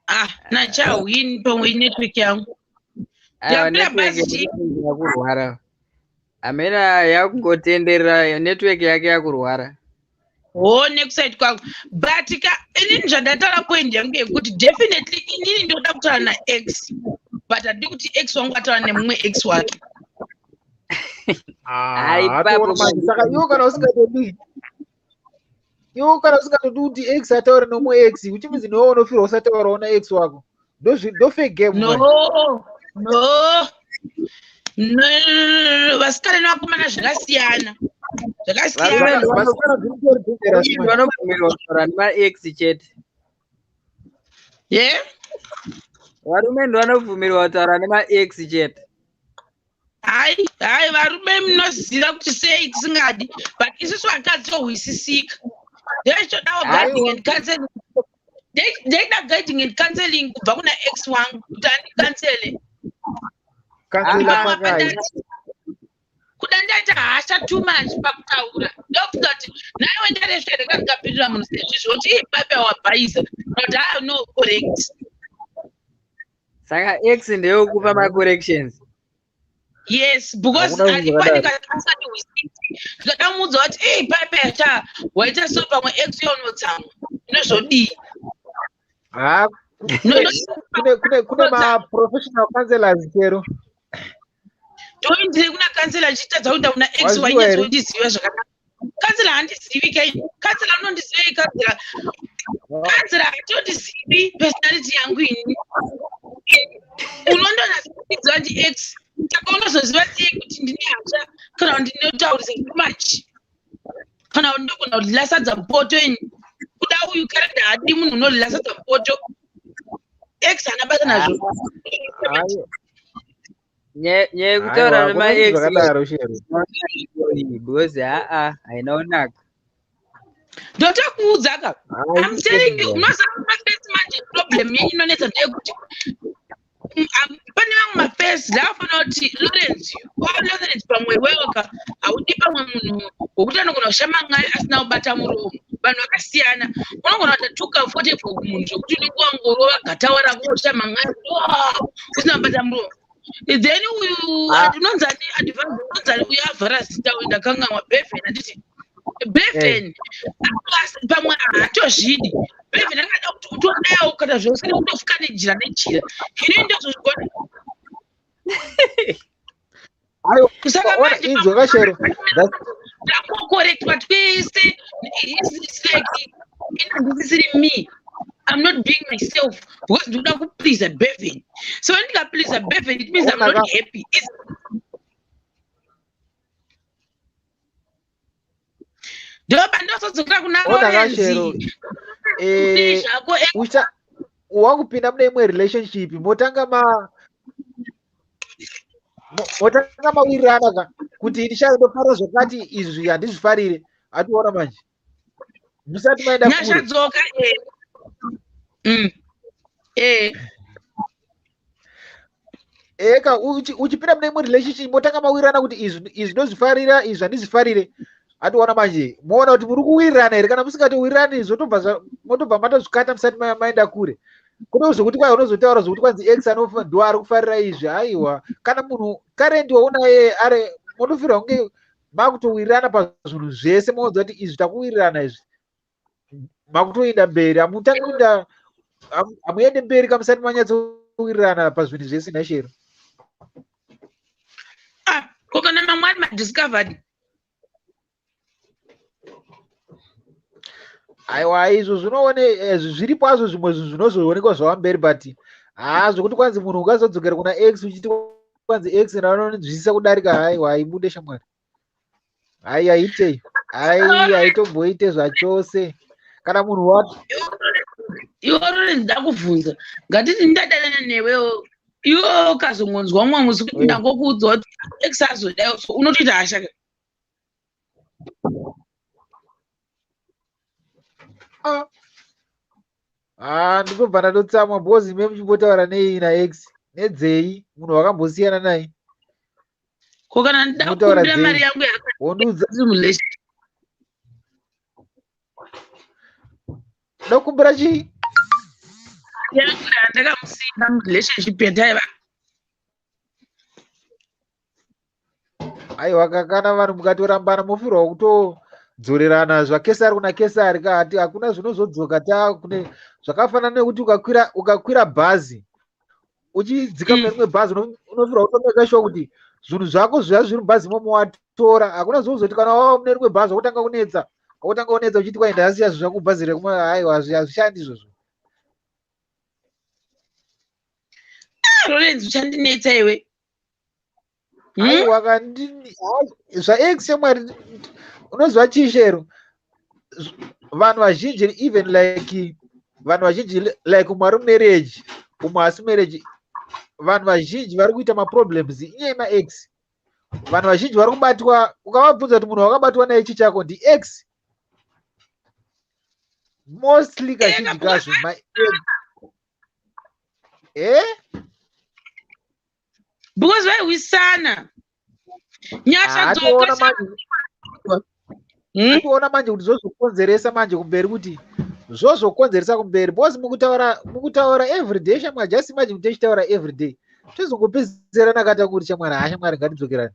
Ah, nachahwini, pamwe network yangu. Aiwa, Ndakwira network bhazi chii? yakurwara, amena yakungotenderera, network yake yakurwara. Ho, nekuside kwangu. But ka, inini zvandataura, point yangu yekuti definitely inini ndoda kutaura naex, but handidi kuti ex wangu ataura nemumwe ex wake. Hai, ipapo Atoona manje. Saka iwe kana usingatodi kuti ex ataure nomwe ex, which means newe unofirwa usataurawo naex wako. Ndo fair game No, manje. no, no, no, no, no, vasikana nevakomana zvakasiyana. Zvakasiyana. Vasikana zviri dangerous manje. Vanobvumirwa kutaura nemaex chete. Ye? Varume ndovanobvumirwa kutaura nemaex chete. Hai, hai, varume munoziva kuti sei tisingadi, but isusu vakadzi tohwisisika. Ndeichodawo guiding and counseling. Ndeida guiding and counseling kubva kuna ex wangu kuti andikansele. Kansela pakai. Kuda ndaita hasha too much pakutaura. Ndofunga kuti nhaiwe ndaresva here kana ndikapindura munhu sezvizvi woti ii pape wabhaisa. But ah no correct. Saka ex ndeyekupa macorrections. Yes, because Hakuna aripo zvinhu zvakadaro. anenge asati hwisisi. Ndikada kumuudza kuti ei pape cha waita so pamwe ex yonotsamwa. Inozodii? Ha, No, no, kune ma-professional counselors chero. Ndoindire kuna kansela achitadza kuenda kuna ex Waziwa here? wainyatsokundiziva zvakanaka. Kansela handizivi kai. Kansela unondizivei kansela? Kansela hatondizivi personality yangu ini. Unondonatsokundiziva ndi ex. Saka unozoziva sei kuti ndine hasha kana kuti ndinotaurisa too much. Kana kuti ndogona kudya sadza mupoto ini. Kuda uyu karenda haadi munhu unodya sadza mupoto. Ex haana basa nazvo. Aiwa. Nyaya yekutaura Aiwa, hakuna zvinhu nemaex zvakadaro chero. because haa haina kunaka. Ndotokuudza ka. Hai, I'm telling you, unoziva mafesi manje problem yenyu inonetsa ndeyekuti pane vamwe mafesi ndakafanira kuti Lawrence, wa Lawrence pamwe iwewe ka haudi pamwe munhu wekuti anogona kushama n'ai asina kubata muromo. Vanhu vakasiyana. Unogona kuita too comfortable kumunhu zvekuti unenge wangorova gatawa rako woshama n'ai usina kubata muromo. Then uyu unonzi ani advance unonzi ani uyu avhara zita uyu ndakanganwa Bevan handiti Bevan pamwe haatozvidi. Bevan akada kuti utodawo kana zvose kutofuka nejira nejira. Ini ndozozvigona. Aiwa, Saka ona manje inzwa kashero. takokorektwa twese. It's like ini handisisiri me. I'm not being myself because ndinoda kupleasa Bevan. So when ndikapleasa Bevan it means I'm not happy. Ndoba ndozodzokera kuna Ona Lawrence. kashero. Zvako Ucha wakupinda mune imwe relationship motanga motanga mawirirana ka kuti ini sha ndofarira zvakati izvi handizvifarire. Ationa manje. Musati maenda Nyasha kure. dzoka Eka uchipinda mune imwe relationship motanga mawirirana kuti izvi ndozvifarira izvi handizvifarire. Ationa manje moona kuti muri kuwirirana here kana musingatowirirani motobva matozvikata musati maenda kure. Kune zvokuti kwai unozotaura zvokuti kwanzi ex ndo ari kufarira izvi. Aiwa, kana munhu current waunaye ari motofirwa kunge makutowirirana pazvinhu zvese moudza kuti izvi takuwirirana izvi. Makutoenda mberi, hamutangi kuenda, hamuende mberi kana musati manyatsowirirana pazvinhu zvese nhashero. Ko kana mamwe ari madiscovered? Aiwa, izvo zviripo hazvo zvimwe zvinhu zvinozoonekwa zvava mberi, but haa zvokuti kwanzi munhu ungazodzokera kuna ex uchiti kwanzi ex anonzwisisa kudarika, haiwa, haibude shamwari. Hai, haitei. Hai, haitomboite zvachose. Kana munhu wa Iwe Lawrence ndakubvunza. Ngatiti ndadanana newewo. Iwe ukazongonzwa mumwe musi kuti ndangokuudza kuti ex azodai so unotoita hasha ka. Ndinobva ndatotsamwa because ime muchimbotaura nei naex nedzei munhu wakambosiyana naye. Ko kana ndida Munotaura kukumbira mari dzei? yangu yakati Wondiudza murelationship. Ndokumbira chii? Yangu yandakamusiya murelationship yataiva. Aiwa, kana vanhu mukatorambana mofirwa kutodzorerana zvaKesari kuna Kesari ka, hati hakuna zvinozodzoka ta kune zvakafanana nekuti ukakwira bhazi uchidzika mune rimwe bhazi unofirwa kutomeka sure kuti zvinhu zvako zviya zviri mubhazi imomo watora. Hakuna zvozoti kana wava mune rimwe bhazi wakutanga kunetsa, wakutanga kunetsa uchiti kwai ndasiya zvinhu zvangu mubhazi rekumwe. Aiwa, hazvishandi izvozvo. Lawrence uchandinetsa iwe. Aiwa, zvaex shamwari Unoziva chii, Shero? Vanhu vazhinji, even like vanhu vazhinji, like umwe ari marriage, umwe asi marriage, vanhu vazhinji vari kuita maproblems inyaya yemaex. Vanhu vazhinji vari kubatwa, ukavabvunza kuti munhu wakabatwa naye chi chako, ndiex mostly, kazhinji kazvo maex e. Because vaihwisana, Nyasha dzoka. Ationa manje kuti zvozokonzeresa manje kumberi, kuti zvozokonzeresa kumberi, because mukutaura everyday, shamwari, just imagine kuti tichitaura everyday, tozongopedzisira nakata kuti shamwari, ha shamwari, ngatidzokerani.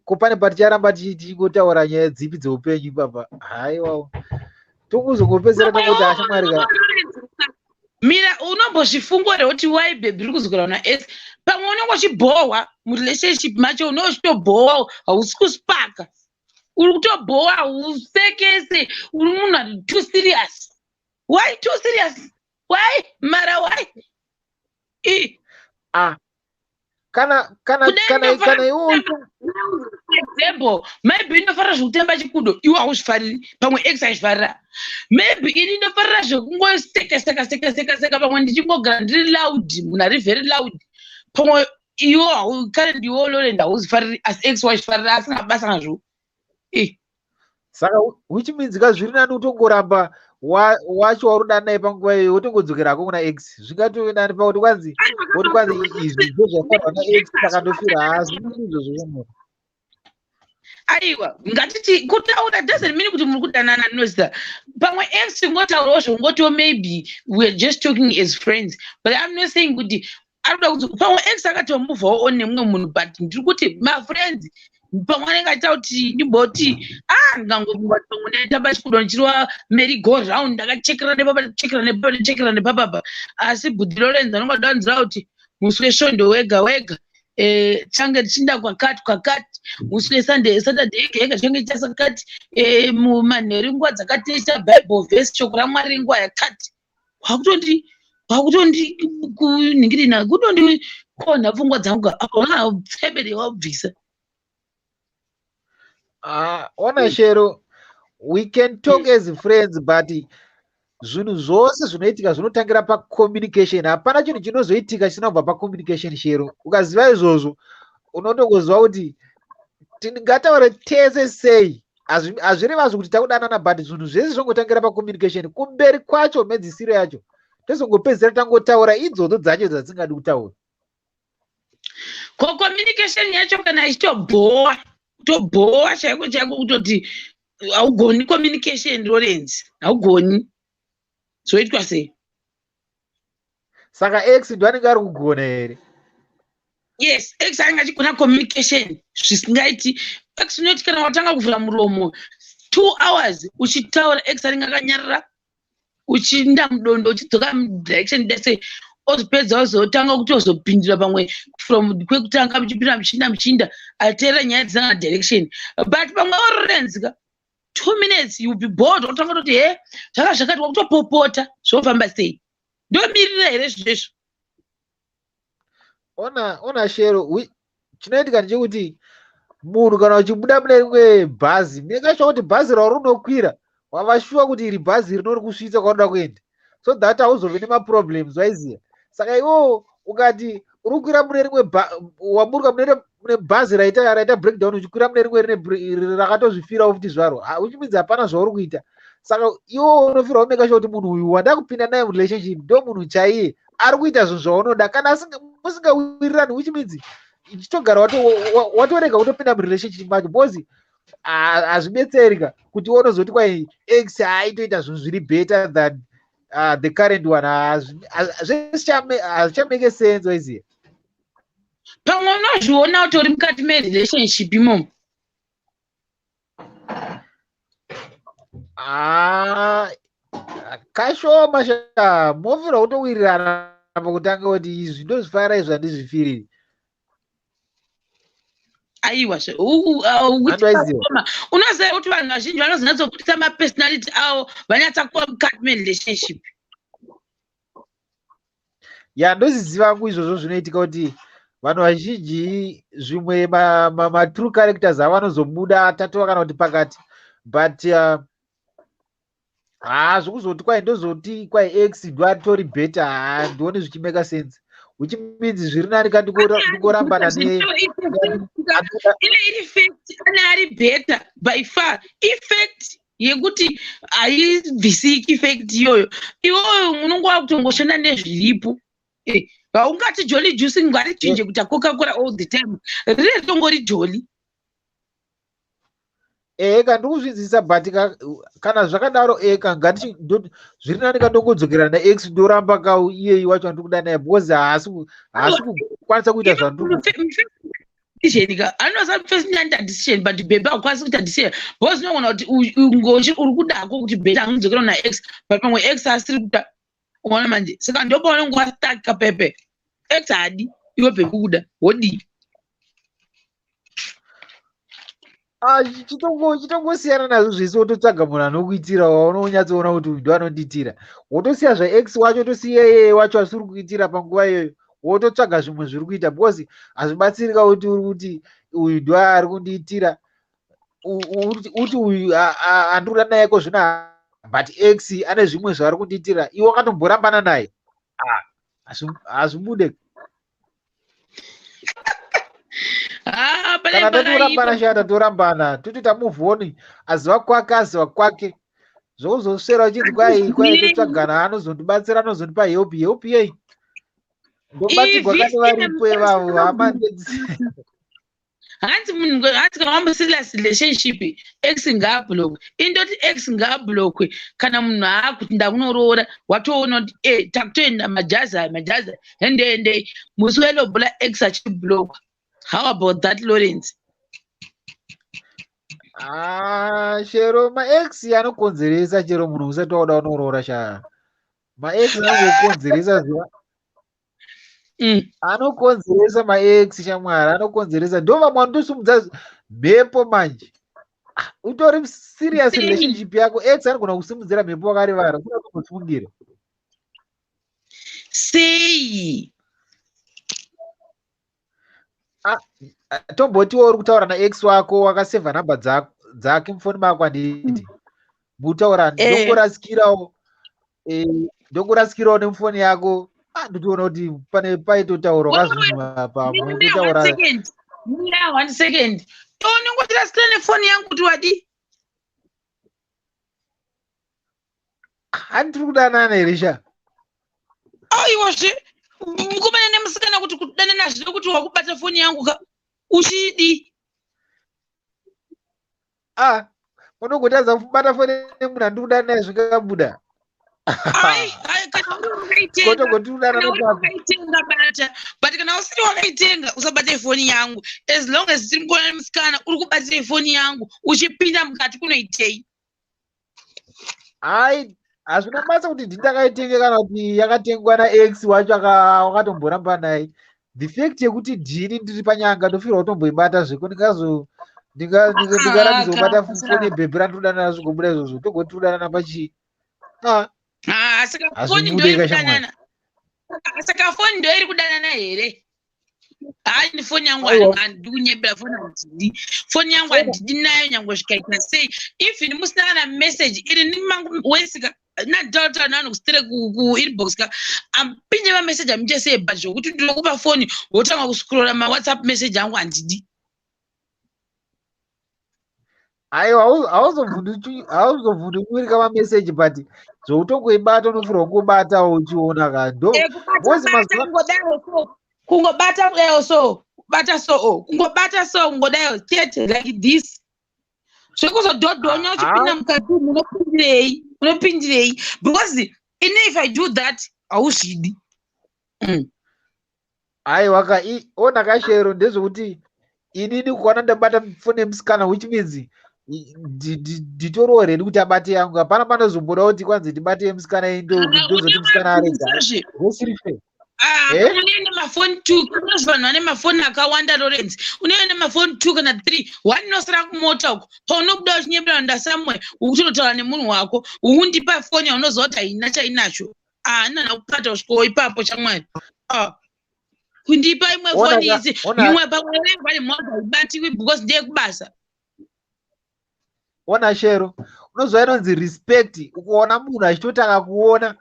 Ko pane paticharamba tichingotaura nyaya dzipi dzeupenyu ipapa? Haiwawo, tongozongopedzisira tangoti ha shamwari ka. Mira, unombozvifunga here kuti why baby uri kudzokera na ex? Pamwe unenge uchibhohwa murelationship macho, unenge uchitobhohwa, hausi kuspaka, uri kutobhohwa, hausekese, uri munhu ari too serious. Why too serious? Why mara why? I Ah, kana iwo Example, maybe inofarira zvekutamba chikudo, iwe hauzvifariri, pamwe ex aizvifarira. Maybe ini inofarira zvekungoseka seka seka seka seka, pamwe ndichingogara ndiri loud, munhu ari very loud. Pamwe iwo kare ndiwo Lorend hauzifariri, asi ex waizvifarira, asina basa nazvo. Saka which means ka zviri nani kutongoramba wacho wauri naye panguva iyoyo, wotongodzokerako kuna ex. Zvingatove nani pakuti kwanzi woti kwanzi izvi ndo zvafarwa naex, saka ndofira. Hazvii izvozvo munhu. Aiwa, ngatiti kutaura doesn't mean kuti muri kudanana. Noziva pamwe ex ngotaurawo zvongotiwo maybe we're just talking as friends, but I'm not saying kuti ari kuda kuti pamwe ex akatomuvhawo on nemumwe munhu. But ndiri kuti mafriends, pamwe anenge achiita kuti ndimboti, ah, ndingangofunga kuti pamwe ndaitamba chikudo, ndichirova merry go round, ndakachekera nepapa, chekera nepapa, chekera nepapapa, asi bhudhi Lorenzo anonga danzira kuti musi weSvondo wega wega change tichinda kwakati kwakati, musi weSunday, Saturday yega yega change chichasakati, mumanheru nguva dzakati ticha Bible verse, shoko raMwari nguva yakati. Kwakutondi kuningirina, kutondikonha pfungwa dzangu apa, pfebere wabvisa. Ah, ona Shero, we can talk as friends, but zvinhu zvose zvinoitika zvinotangira pacommunication. Hapana chinhu chinozoitika chisina kubva pacommunication, Shero. Ukaziva izvozvo, unotongoziva kuti tingataure tese sei. Hazvirevazvo kuti takudanana, but zvinhu zvese zvongotangira pacommunication. Kumberi kwacho, mhedzisiro yacho, tozongopedzisira tangotaura idzodzo dzacho dzasingadi kutaura. Ko communication yacho kana ichitobhowa, kutobhowa chaiko chaiko, kutoti haugoni communication, Lawrence, haugoni, zvoitwa sei? Saka ex ndo anenge ari kugona here? Yes, ex anenge achigona communication zvisingaiti. Ex unoti kana watanga kuvhura muromo 2 hours uchitaura, ex anenge akanyarara, uchinda mudondo, uchidzoka mudirection dese, ozopedza ozotanga kutozopindura pamwe from kwekutanga, muchipinda, muchinda, muchinda, ateerera nyaya dzisina direction. But pamwe orenzika 2 minutes, you be bored, otanga kutoti he, zvaka zvakati, wakutopopota. Zvofamba sei? Ndomirira here zvinhu izvo? Ona Shero, chinoitika ndechekuti munhu kana uchibuda mune rimwe bhazi, make sure kuti bhazi rauri unokwira, wava sure kuti iri bhazi rinori kusvitsa kwaunoda kuenda, so that hauzovi nemaproblems, waiziva. Saka iwowo ukati uri kukwira mune rimwe, waburuka mune bhazi raita breakdown, uchikwira mune rimwe rine rakatozvifirawo futi zvaro, which means hapana zvauri kuita. Saka iwowo unofirwa kumake sure kuti munhu uyu wanda kupinda naye murelationship ndo munhu chaiye ari kuita zvinhu zvaunoda. Kana musingawirirani, which means ichitogara watorega kutopinda murelationship macho, because hazvibetserika kuti unozoti kwai ex aitoita zvinhu zviri better than the current one. Hazvichamake sense, waiziva. Pamwe unozviona utori mukati merelationship imomo. Ah, kashoma sha. Mofirwa kutowirirana pakutanga kuti izvi ndozvifarira, izvi handizvifiriri. Aiwa, unoziva kuti vanhu vazhinji vanozonyatsokutisa mapersonality avo vanyatsa kuva mukati merelationship. Ya, ndozviziva hangu izvozvo. Zvinoitika kuti vanhu vazhinji zvimwe matrue characters avo vanozobuda tatova kana kuti pakati. But haa, zvekuzoti kwai ndozoti kwai ex ndoatori better, haa, ndione zvichimeka sense, which means zviri nani ka ndingorambana ne Ine iri fact, ane ari better by far. Ifact yekuti haibvisiki, fact iyoyo. Iwoyo unonge wakutongoshanda nezviripo. Haungati Jolly Juice ngarichinje kuita Coca Cola all the time, rine ritongori Jolly. Eka, ndikuzvinzwisisa, but kana zvakadaro, eka, ngati zviri nani kandongodzokera naex, ndoramba ka iyeyi wacho andiri kuda naye, because haasi kukwanisa kuita zvandiri. Decision ka, anosa first nyanita decision, but baby haukwanisi kuita decision because unogona kuti ngochi uri kudako kuti better angodzokera naex, but pamwe ex asiri kuda. Uona manje, saka ndopaunenge wastuck pepe. Ex haadi, iwe baby kuda, wodii? Ah, chitongosiyana nazvo zvese, wototsvaga munhu anokuitira waunonyatsoona kuti uyu ndo anondiitira, wotosiya zvaex wacho, wotosiya iyeye wacho asiri kuitira panguva iyoyo, wototsvaga zvimwe zviri kuita, because hazvibatsirika kuti uri kuti uyu ndo ari kundiitira, uti uyu andiri kuda naye ko zvino, but ex ane zvimwe zvaari kundiitira, iwe wakatomborambana naye. Ah, hazvibude. Ah, pane Kana tatorambana, pakaipa. Sha, tatorambana, totoita move on, aziva kwake, aziva kwake. Zvokuzoswera uchinzi kwai totsvagana, anozondibatsira, anozondipa help, help yei? Ndobatsirwa If kane varipo ivavo hama. Hanzi munhu, hanzi kana wamboserious relationship, ex ngaablockwe. Indoti ex ngaablockwe kana munhu aakuti ndakunoroora, watoona kuti takutoenda majazi aya, majazi aya, hende hende, musi welobola ex achiblockwa. How about that, Lawrence? Ah, chero maex anokonzeresa, chero munhu usati wauda unoroora sha, maex anongokonzeresa ziva. Anokonzeresa maex, shamwari, anokonzeresa. Ndo vamwe vanotosumudza mhepo manje. Ah, utori serious Sei? relationship yako, ex anogona kusimudzira mhepo wakarivara usina kumbofungira. Sei? Ah, tombotiwo uri kutaura naex wako, wakasevha nhamba dzake mufoni mako, handiti? Mutaura, ndongorasikirawo, ndongorasikirawo nemufoni yako. Ah, ndotoona kuti pane paitotaurwa kazvinhu apa. Mira, Munototaura. one second. Mira, one second. Iwe unongotirasikira nefoni yangu kuti wadi? Handiri kudanana here sha? Aiwazve, mukomana nemusikana, kuti kudanana hazvina kuti wakubata foni yangu ka uchidi. Ah, unogotadza kubata foni yemunhu andiri kudanana naye, zvingabuda? Ai ai, kana uri wakaitenga, Kotogoti kudanana kana uri kwako. wakaitenga, bata, but kana usiri wakaitenga, usabate foni yangu. As long as tiri mukomana nemusikana, uri kubatira foni yangu uchipinda mukati kunoitei? Ai, hazvina basa kuti ndindakaitenga kana kuti yakatengwa naex wacho wakatomboramba naye. The fact yekuti ndini ndiri panyanga, ndofirwa kutomboibata zveko, ndingazo ndingarambidza kubata foni yebhebhi randinodanana, zvigobuda izvozvo, togoti kudanana pachii? Ah. Ah, saka foni Hazvibude ndo iri ka, shamwari. kudanana? Saka foni ndo iri kudanana here? Hayi, ni foni yangu. Aiwa. Handidi kunyebera, foni handidi, foni yangu handidi nayo nyangwe zvikaita sei. Even musina kana message iri nimangu wesika nanditaura nani kusitire kuinbox ka, ampinde mameseji amuite sei, but zvokuti ndinokupa foni wotanga kuscrolla mawhatsapp message angu, handidi. Aiwa, hauzobvundunyurika mameseji, but zvoutongoibata, unofanirwa kungobatawo uchiona ka ndo Because kungodayo so, kungobata kudayo so, kubata so, oh, kungobata so, kungodayo chete, like this. Zvekuzodhodhonya uchipinda mukati umu, unopindirei? Unopindirei? Because ini if I do that, hauzvidi. Aiwa ka, ona kashero, ndezvekuti inini kuona ndabata foni yemusikana, which means nditoriwo ready kuti abate yangu. Hapana panozomboda kuti kwanzi ndibate yemusikana iyi, ndozoti musikana arega, zvosiri fair. Ah, Eh? unenge mafoni two, kunozi vanhu vane mafoni akawanda. Lawrence, unenge nemafoni two kana three, one inosara kumota uko paunobuda uchinyebera nda somewhere, ukutonotaura nemunhu wako, undipa foni yaunoziva kuti haina chainacho. Ah, nana kupata kusvikawo ipapo, shamwari. Ah, kundipa imwe Ona foni ka- isi ona- imwe pamwe vane mota ibatiwi because ndeyekubasa. Ona Shero, unoziva inonzi respect. Ukuona munhu achitotanga kuona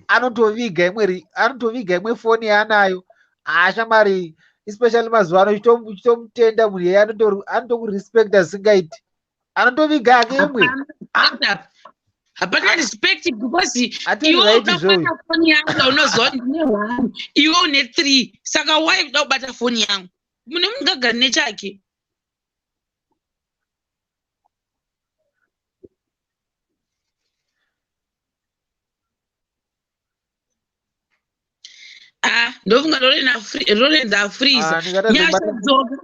anotoviga imwe, anotoviga imwe foni yaanayo. Ashamari, especially mazuva ano, uchitomutenda munhu iyeye, anotokurespecta zvisingaiti, anotoviga yake imwe. Hapana respect because iwe uda kubata foni yangu, unoziva kuti ndine one, iwe une three, saka why kuda kubata foni yangu? Mune mungagari nechake. Ah, ndofunga Lorenz afreeza. Nyasha dzoka.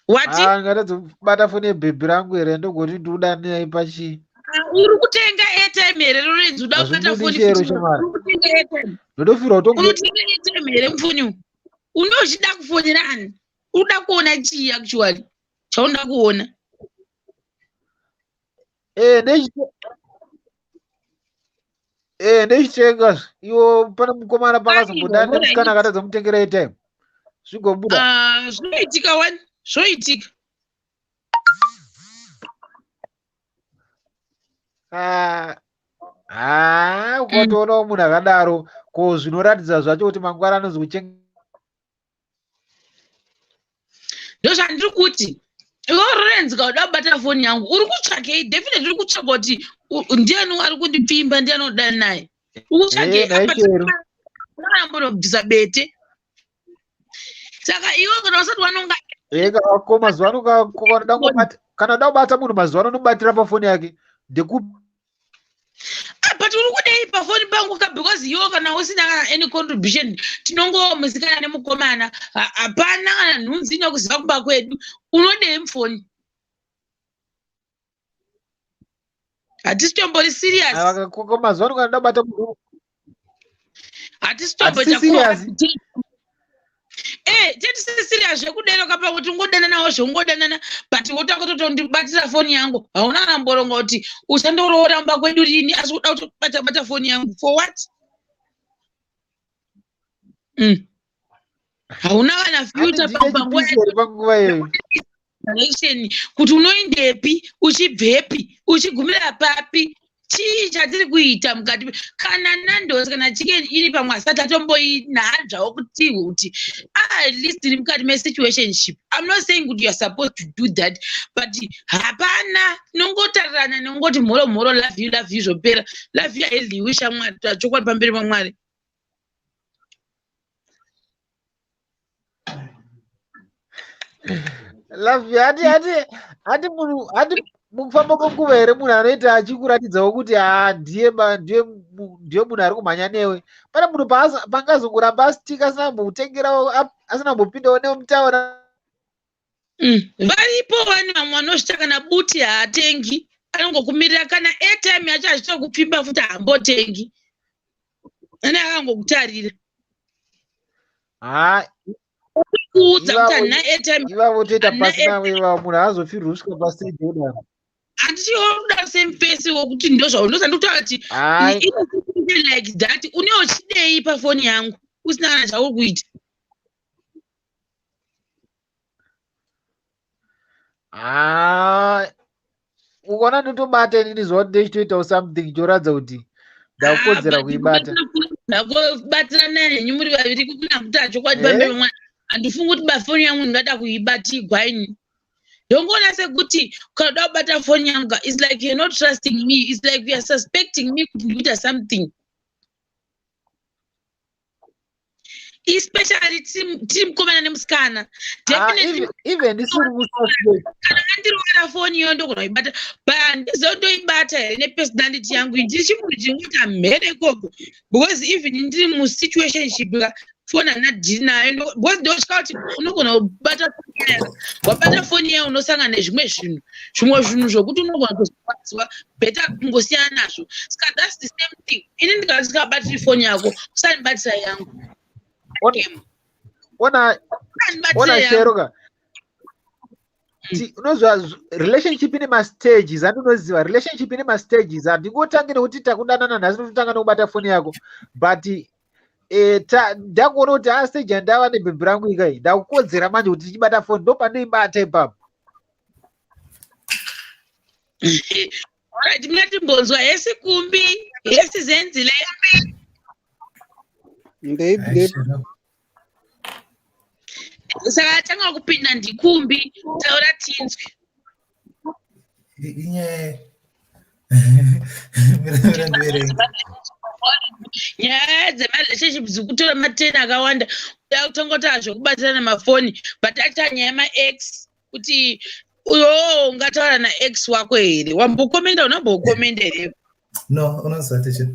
Wati? Ah, ndingatadzobata foni yebhebhi rangu here ndogoti ndikuda naye pachii? Ah, uri kutenga airtime here Lorenz? Uda kubata foni chero futi? chemari. Uri kutenga airtime? Ndotofirwa kutongo Unotenga airtime here mufoni umu? Unochida kufonera ani? Uda kuona chii actually? Chaunoda kuona? Eh, ndechitenga iwo pane mukomana pakazombodana nemusikana akatadza kumutengera airtime zvigobuda. Ah, zvinoitika wani, zvoitika. Ah, ah, ukatoonawo munhu akadaro, ko zvinoratidza zvacho kuti mangwana anozokuchenga. Ndozvandiri kuti iwe Lorenz, kauda kubata foni yangu uri kutsvakei? Definitely uri kutsvaka kuti ndiani ari kundipfimba, ndiani udani naye, uri kutsvakei? Eh, nhai Chero. Ambonobvisa bete. Saka iwe kana usati wanonga Eka ko mazuva ano kana uda kubata munhu mazuva ano unobatira pafoni yake ndekupi? Ah, but uri kudei pafoni pangu ka? Because iwe kana usina kana any contribution, tinongova musikana nemukomana, hapana kana nhunzi inokuziva kumba kwedu, unodei mufoni? Hatisi tombori serious. Ah, ko mazuva ano kana uda kubata munhu Hatisi Hatisi serious. Eh, tetisi serious zvekudero kapa kuti ungodananawo zveungodanana, but wotanga kutotondibatira foni yangu, hauna kana mboronga kuti uchandoroora mumba kwedu rini, asi uda kutobata bata foni yangu for what? Hauna kana future. Handi ndine Panguva chipisi here panguva iyoyo? Direction kuti unoendepi, uchibvepi, uchigumira papi, chii chatiri kuita mukati? Kana Nandos kana Chicken iri pamwe asati atomboinhanzvawo kuti ah, at least tiri mukati mesituationship. I'm not saying kuti you are supposed to do that, but hapana, tinongotarirana nongoti mhoro mhoro, love you, love you, zvopera. Love you haidliwi shamwari, chokwadi pamberi paMwari. Love you, hati munhu, hati mukufamba kwenguva here munhu anoita achikuratidzawo kuti ha, ndiye munhu ari kumhanya newe. Pane munhu pangazongoramba asitika asina kumbokutengerawo, asina kumbopindawo newe mutaura. Varipo vani vamwe vanosvita kana buti haatengi, anongokumirira kana airtime yacho achitokupfimba futi haambotengi, ane akangokutarira. Ha. Kuudza kuti handina airtime. Ivavo toita Handina pasi navo ivavo, munhu haazofirwi kusvika pastage kudaro. Handichiwo semufesi wokuti ndozvaundosa ndikutaura kuti Hai. in a situation like that une uchidei pafoni yangu usina kana chauri kuita? Ha, ukaona ndotobata inini zuva kuti ndechitoitawo something choratidza kuti ndakukodzera kuibata. Batirana henyu muri vaviri kukuna kuti achokwadi. Eh? Pamberi mwana handifungi kuti bafoni yangu ndingada kuibatigwa ini. Ndongoona sekuti kana uda kubata foni yangu, it's like you're not trusting me, it's like you are suspecting me kuti ndikuita something, especially tiri mukomana nemusikana. Ah, Definitely. Even ndisiri kususpect. Kana andirovera foni iyo ndogona kuibata, but handiziva kuti ndoibata here nepersonality yangu. Ndiri chimunhu chinoti hamhere ikoko, because even ndiri musituationship ka, foni handina deal nayo, because ndotya kuti unogona kubata foni yaya, wabata foni iya unosangana nezvimwe zvinhu, zvimwe zvinhu zvokuti unogona kuzorwadziwa, better kungosiyana nazvo. Saka that's the same thing, ini ndikati ndikabatiri foni yako, usandibatira yangu. Ona, Usandibatire ona yangu. Shero ka, unoziva relationship ine mastages. Andinoziva relationship ine mastages. Handingotangi nekuti takudanana nhasi ndototanga nekubata foni yako, but ndakuona kuti a stage yandava nebhebhi rangu ikai, ndakukodzera manje kuti tichibata foni, ndopandoibata ipapo. Alright, mina timbonzwa hesi Kumbi, hesi Zenzile. Ndeipi, ndeipi. Saka atanga kupinda ndiKumbi, taura tinzwe. Inyaya ndiverenge. Nyaya dzemarelationship dziri kutora mateni akawanda. Kuda kutongota zvekubatirana mafoni, but aita nyaya yemaex kuti uyowo ungataura naex wako here? Wambokomenda, unambokomenda here? No, unoziva tichi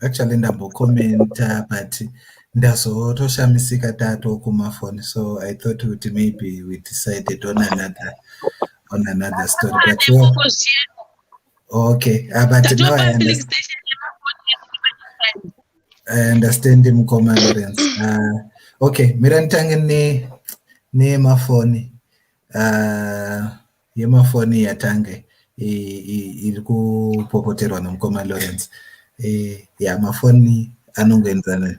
actually ndambokomenta, but ndazotoshamisika tato kumafoni, so I thought kuti maybe we decided on another story, but well, okay, but now I understand. I understand mukoma Lawrence. Okay, mira nditange ne nemafoni yemafoni yatange iri kupopoterwa nomukoma Lawrence. Ya, mafoni anongoenderana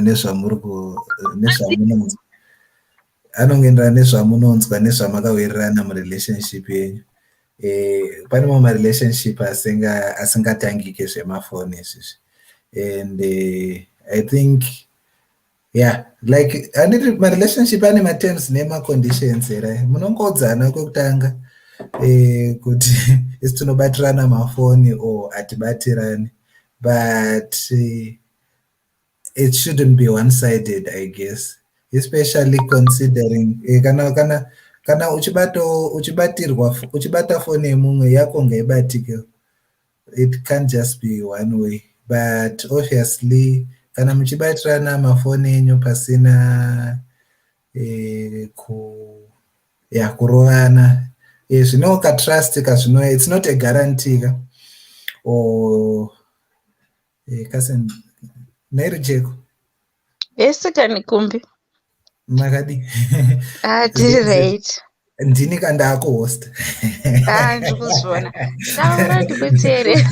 nezvamuri nezvamunonzwa, anongoenderana nezvamunonzwa nezvamakawirirana murelationship yenyu. Pane mamwe marelationship asingatangike zvemafoni izvizvi, and I think, yeah, like handiti marelationship ane materms nemaconditions here? Munongoudzana kwekutanga kuti isi tinobatirana mafoni or hatibatirani, but it shouldn't be one sided, I guess, especially considering kana uchibato uchibatirwa uchibata foni yemumwe, yako ngaibatike. It can't just be one way. But obviously kana muchibatirana mafoni enyu pasina ku ya kurovana, zvino katrust kazvino, it's not a guarantee ka or kasen nairijeko. Esi kani, Kumbi. Makadi? Ah, tiri right. Ndini kandakuhost. Ah, ndiri kuzviona. Taura ndikuteere.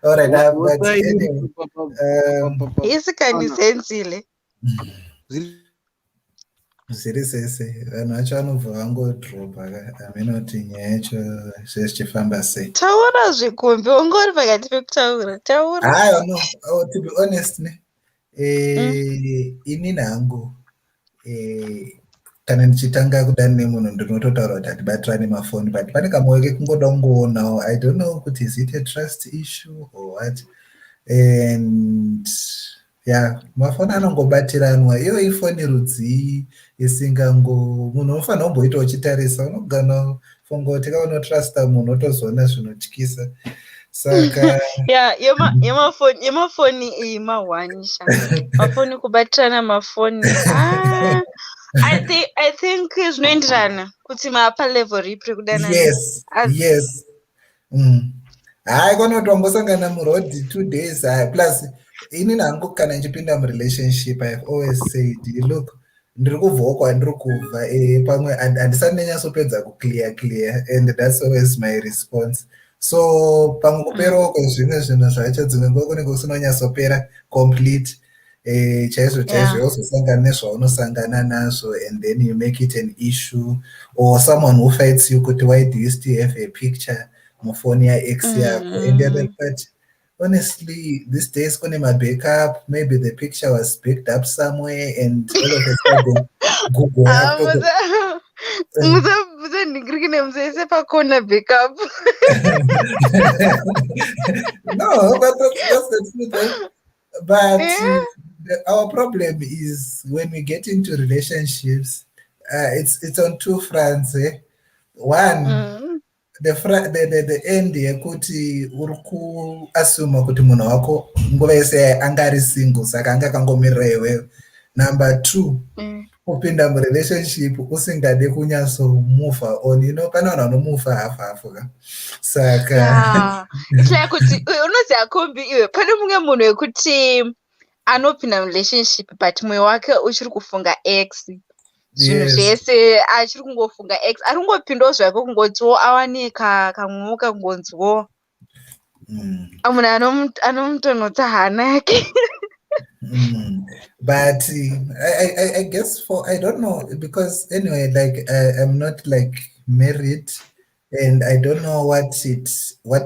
Alright, but anyway, Isi kani, Zenzile. Zviri sese, vanhu vacho vanobva vangodropa hameno kuti nyaya yacho zvezvichifamba sei. Taura zviKumbi, ungori pakati pekutaura. Taura. Hayi, no, oh, to be honest ne, inini hangu kana ndichitanga kudani nemunhu, ndinototaura kuti hatibatirane mafoni, but pane kamwoyo kekungoda kungoonawo. I don't know kuti is it a trust issue or what. And yeah, mafoni anongobatiranwa. Iyo ifoni rudzii isingango munhu unofanira kumboita uchitarisa? Unogona funga kuti kaunotrusta munhu, otozoona zvinotyisa, saka Ya, yemafoni iyi mahwanisha. Mafoni, kubatirana mafoni. Ah, I think zvinoenderana kuti mapa level ripi rekudanana. Yes. Hayi, kwanoti wambosangana muroad 2 days. Hayi, plus inini hangu kana ndichipinda murelationship, I have always said, "Look, ndiri kubvawo kwandiri kubva, pamwe handisati ndanyatsopedza kuclear clear," and that's always my response. So pamwe kuperawo kwezvimwe zvinhu zvacho, dzimwe nguva kunenge kusina kunyatsopera complete chaizvo chaizvo. Wozosangana nezvaunosangana nazvo and then you make it an issue, or someone who fights you kuti, "Why do you still have a picture mufoni yaex yako?" And you're like, "But honestly, these days kune mabackup. Maybe the picture was backed up somewhere," and all of a sudden Google Ah, yako musanhingirikine, musaise pakona backup. No, but that's the truth, eh? But our problem is when we get into relationships, it's on two fronts, eh? One, the end yekuti uri kuasuma kuti munhu wako nguva yese anga ari single, saka anga akangomirira iwewe. Number two, kupinda murelationship usingade kunyatsomove on. Pane vanhu vanomova half half ka, saka Yeah. It's like kuti unoziva, Kombi, iwe, pane mumwe munhu wekuti anopinda murelationship but mwoyo wake uchiri kufunga ex, zvinhu zvese achiri kungofunga ex, ari kungopindawo zvake kungotiwo awane kamwewo kangonziwo munhu anomutonhodza hana yake. But I guess for, I don't know, because anyway, like I'm not like married, and I don't know what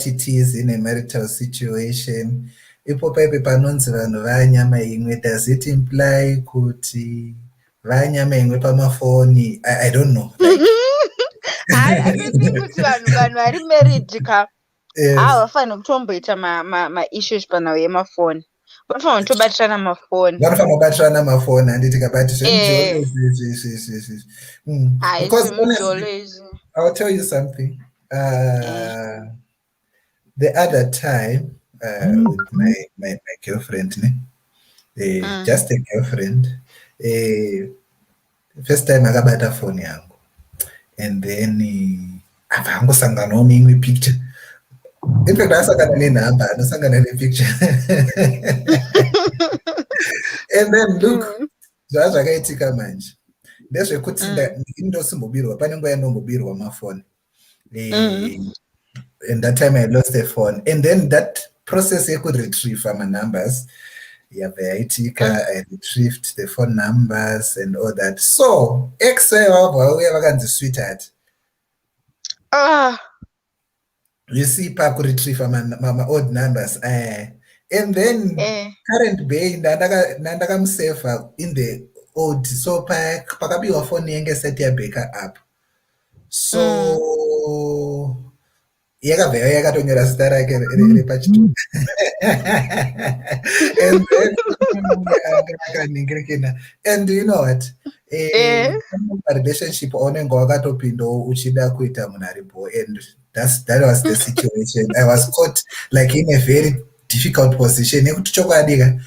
it is in a marital situation. Ipo paipe panonzi vanhu vanyama imwe, does it imply kuti vanyama imwe pamafoni? I don't know. Like, Hayi, kuti vanhu vari married ka, havafaniri kutomboita maissues panhau yemafoni. Vanofanira kutobatirana mafoni. Vanofanira kubatirana mafoni, handiti ka? But zvemujolo izvi, because honestly, I'll tell you something. The other time with my girlfriend, ne? Just a girlfriend. First time akabata phone yangu and then abva angosanganawo neimwe picture. In fact, asangana nenhamba, anosangana nepicture. And then look, zvaa zvakaitika manje ndezvekuti ndosimbobirwa, pane nguva yandombobirwa mafoni. And that time I lost a phone, and then that process yekuretrieve manumbers yabva yaitika. I retrieved the phone numbers and all that. So ex vabva vauya vakanzi, "Sweetheart." You see, pakuretrieve ma-old numbers, and then current bae ndandakamusefa in the old. So pakabiwa foni yenge seti yabacka up, so yakabva yauya yakatonyora zita rake repachitupa. And then akaningirikina. And you know what, relationship aunenge wakatopindawo uchida kuita munhu aripo, and that was the situation. I was caught like in a very difficult position yekuti chokwadi ka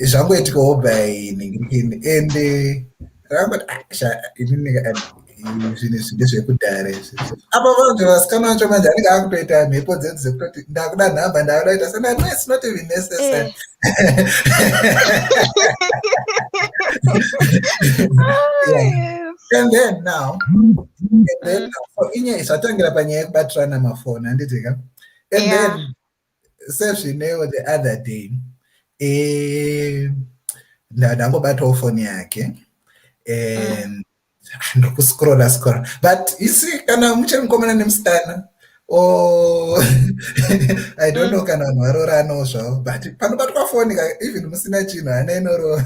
zvangoitikawo by ningirikini. And rakangoti, "Ah, inini zvinhu izvi ndezvekudhara izvi." Apa vanhu vasikana vacho manje anenge akutoita mhepo dzedu dzekutoti ndakuda nhamba, ndakuda kuita sena. No, it's not even necessary. Yeah. And then now, so inyaya zvatangira panyaya yekubatirana mafoni, handiti ka? And then sezvinewo the other day, ndangobatawo foni yake and ndokuscrolla scrolla. But you see, kana muchiri mukomana nemusikana, oh, I don't know kana vanhu varooranawo zvavo, but panobatwa foni ka, even musina chinhu, hana inorova.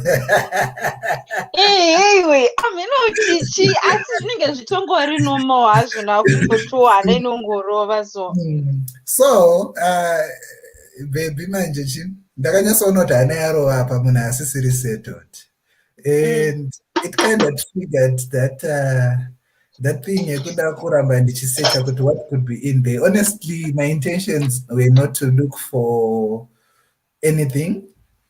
Eiwe, amheno chichi, asi zvinenge zvitongori normal hazvo nakungotiwo hana inongorova so. So baby manje chi ndakanyatsoona kuti hana yarova apa, munhu asisiri settled, and it kind of triggered that thing yekuda kuramba ndichisecha kuti what could be in there. Honestly, my intentions were not to look for anything.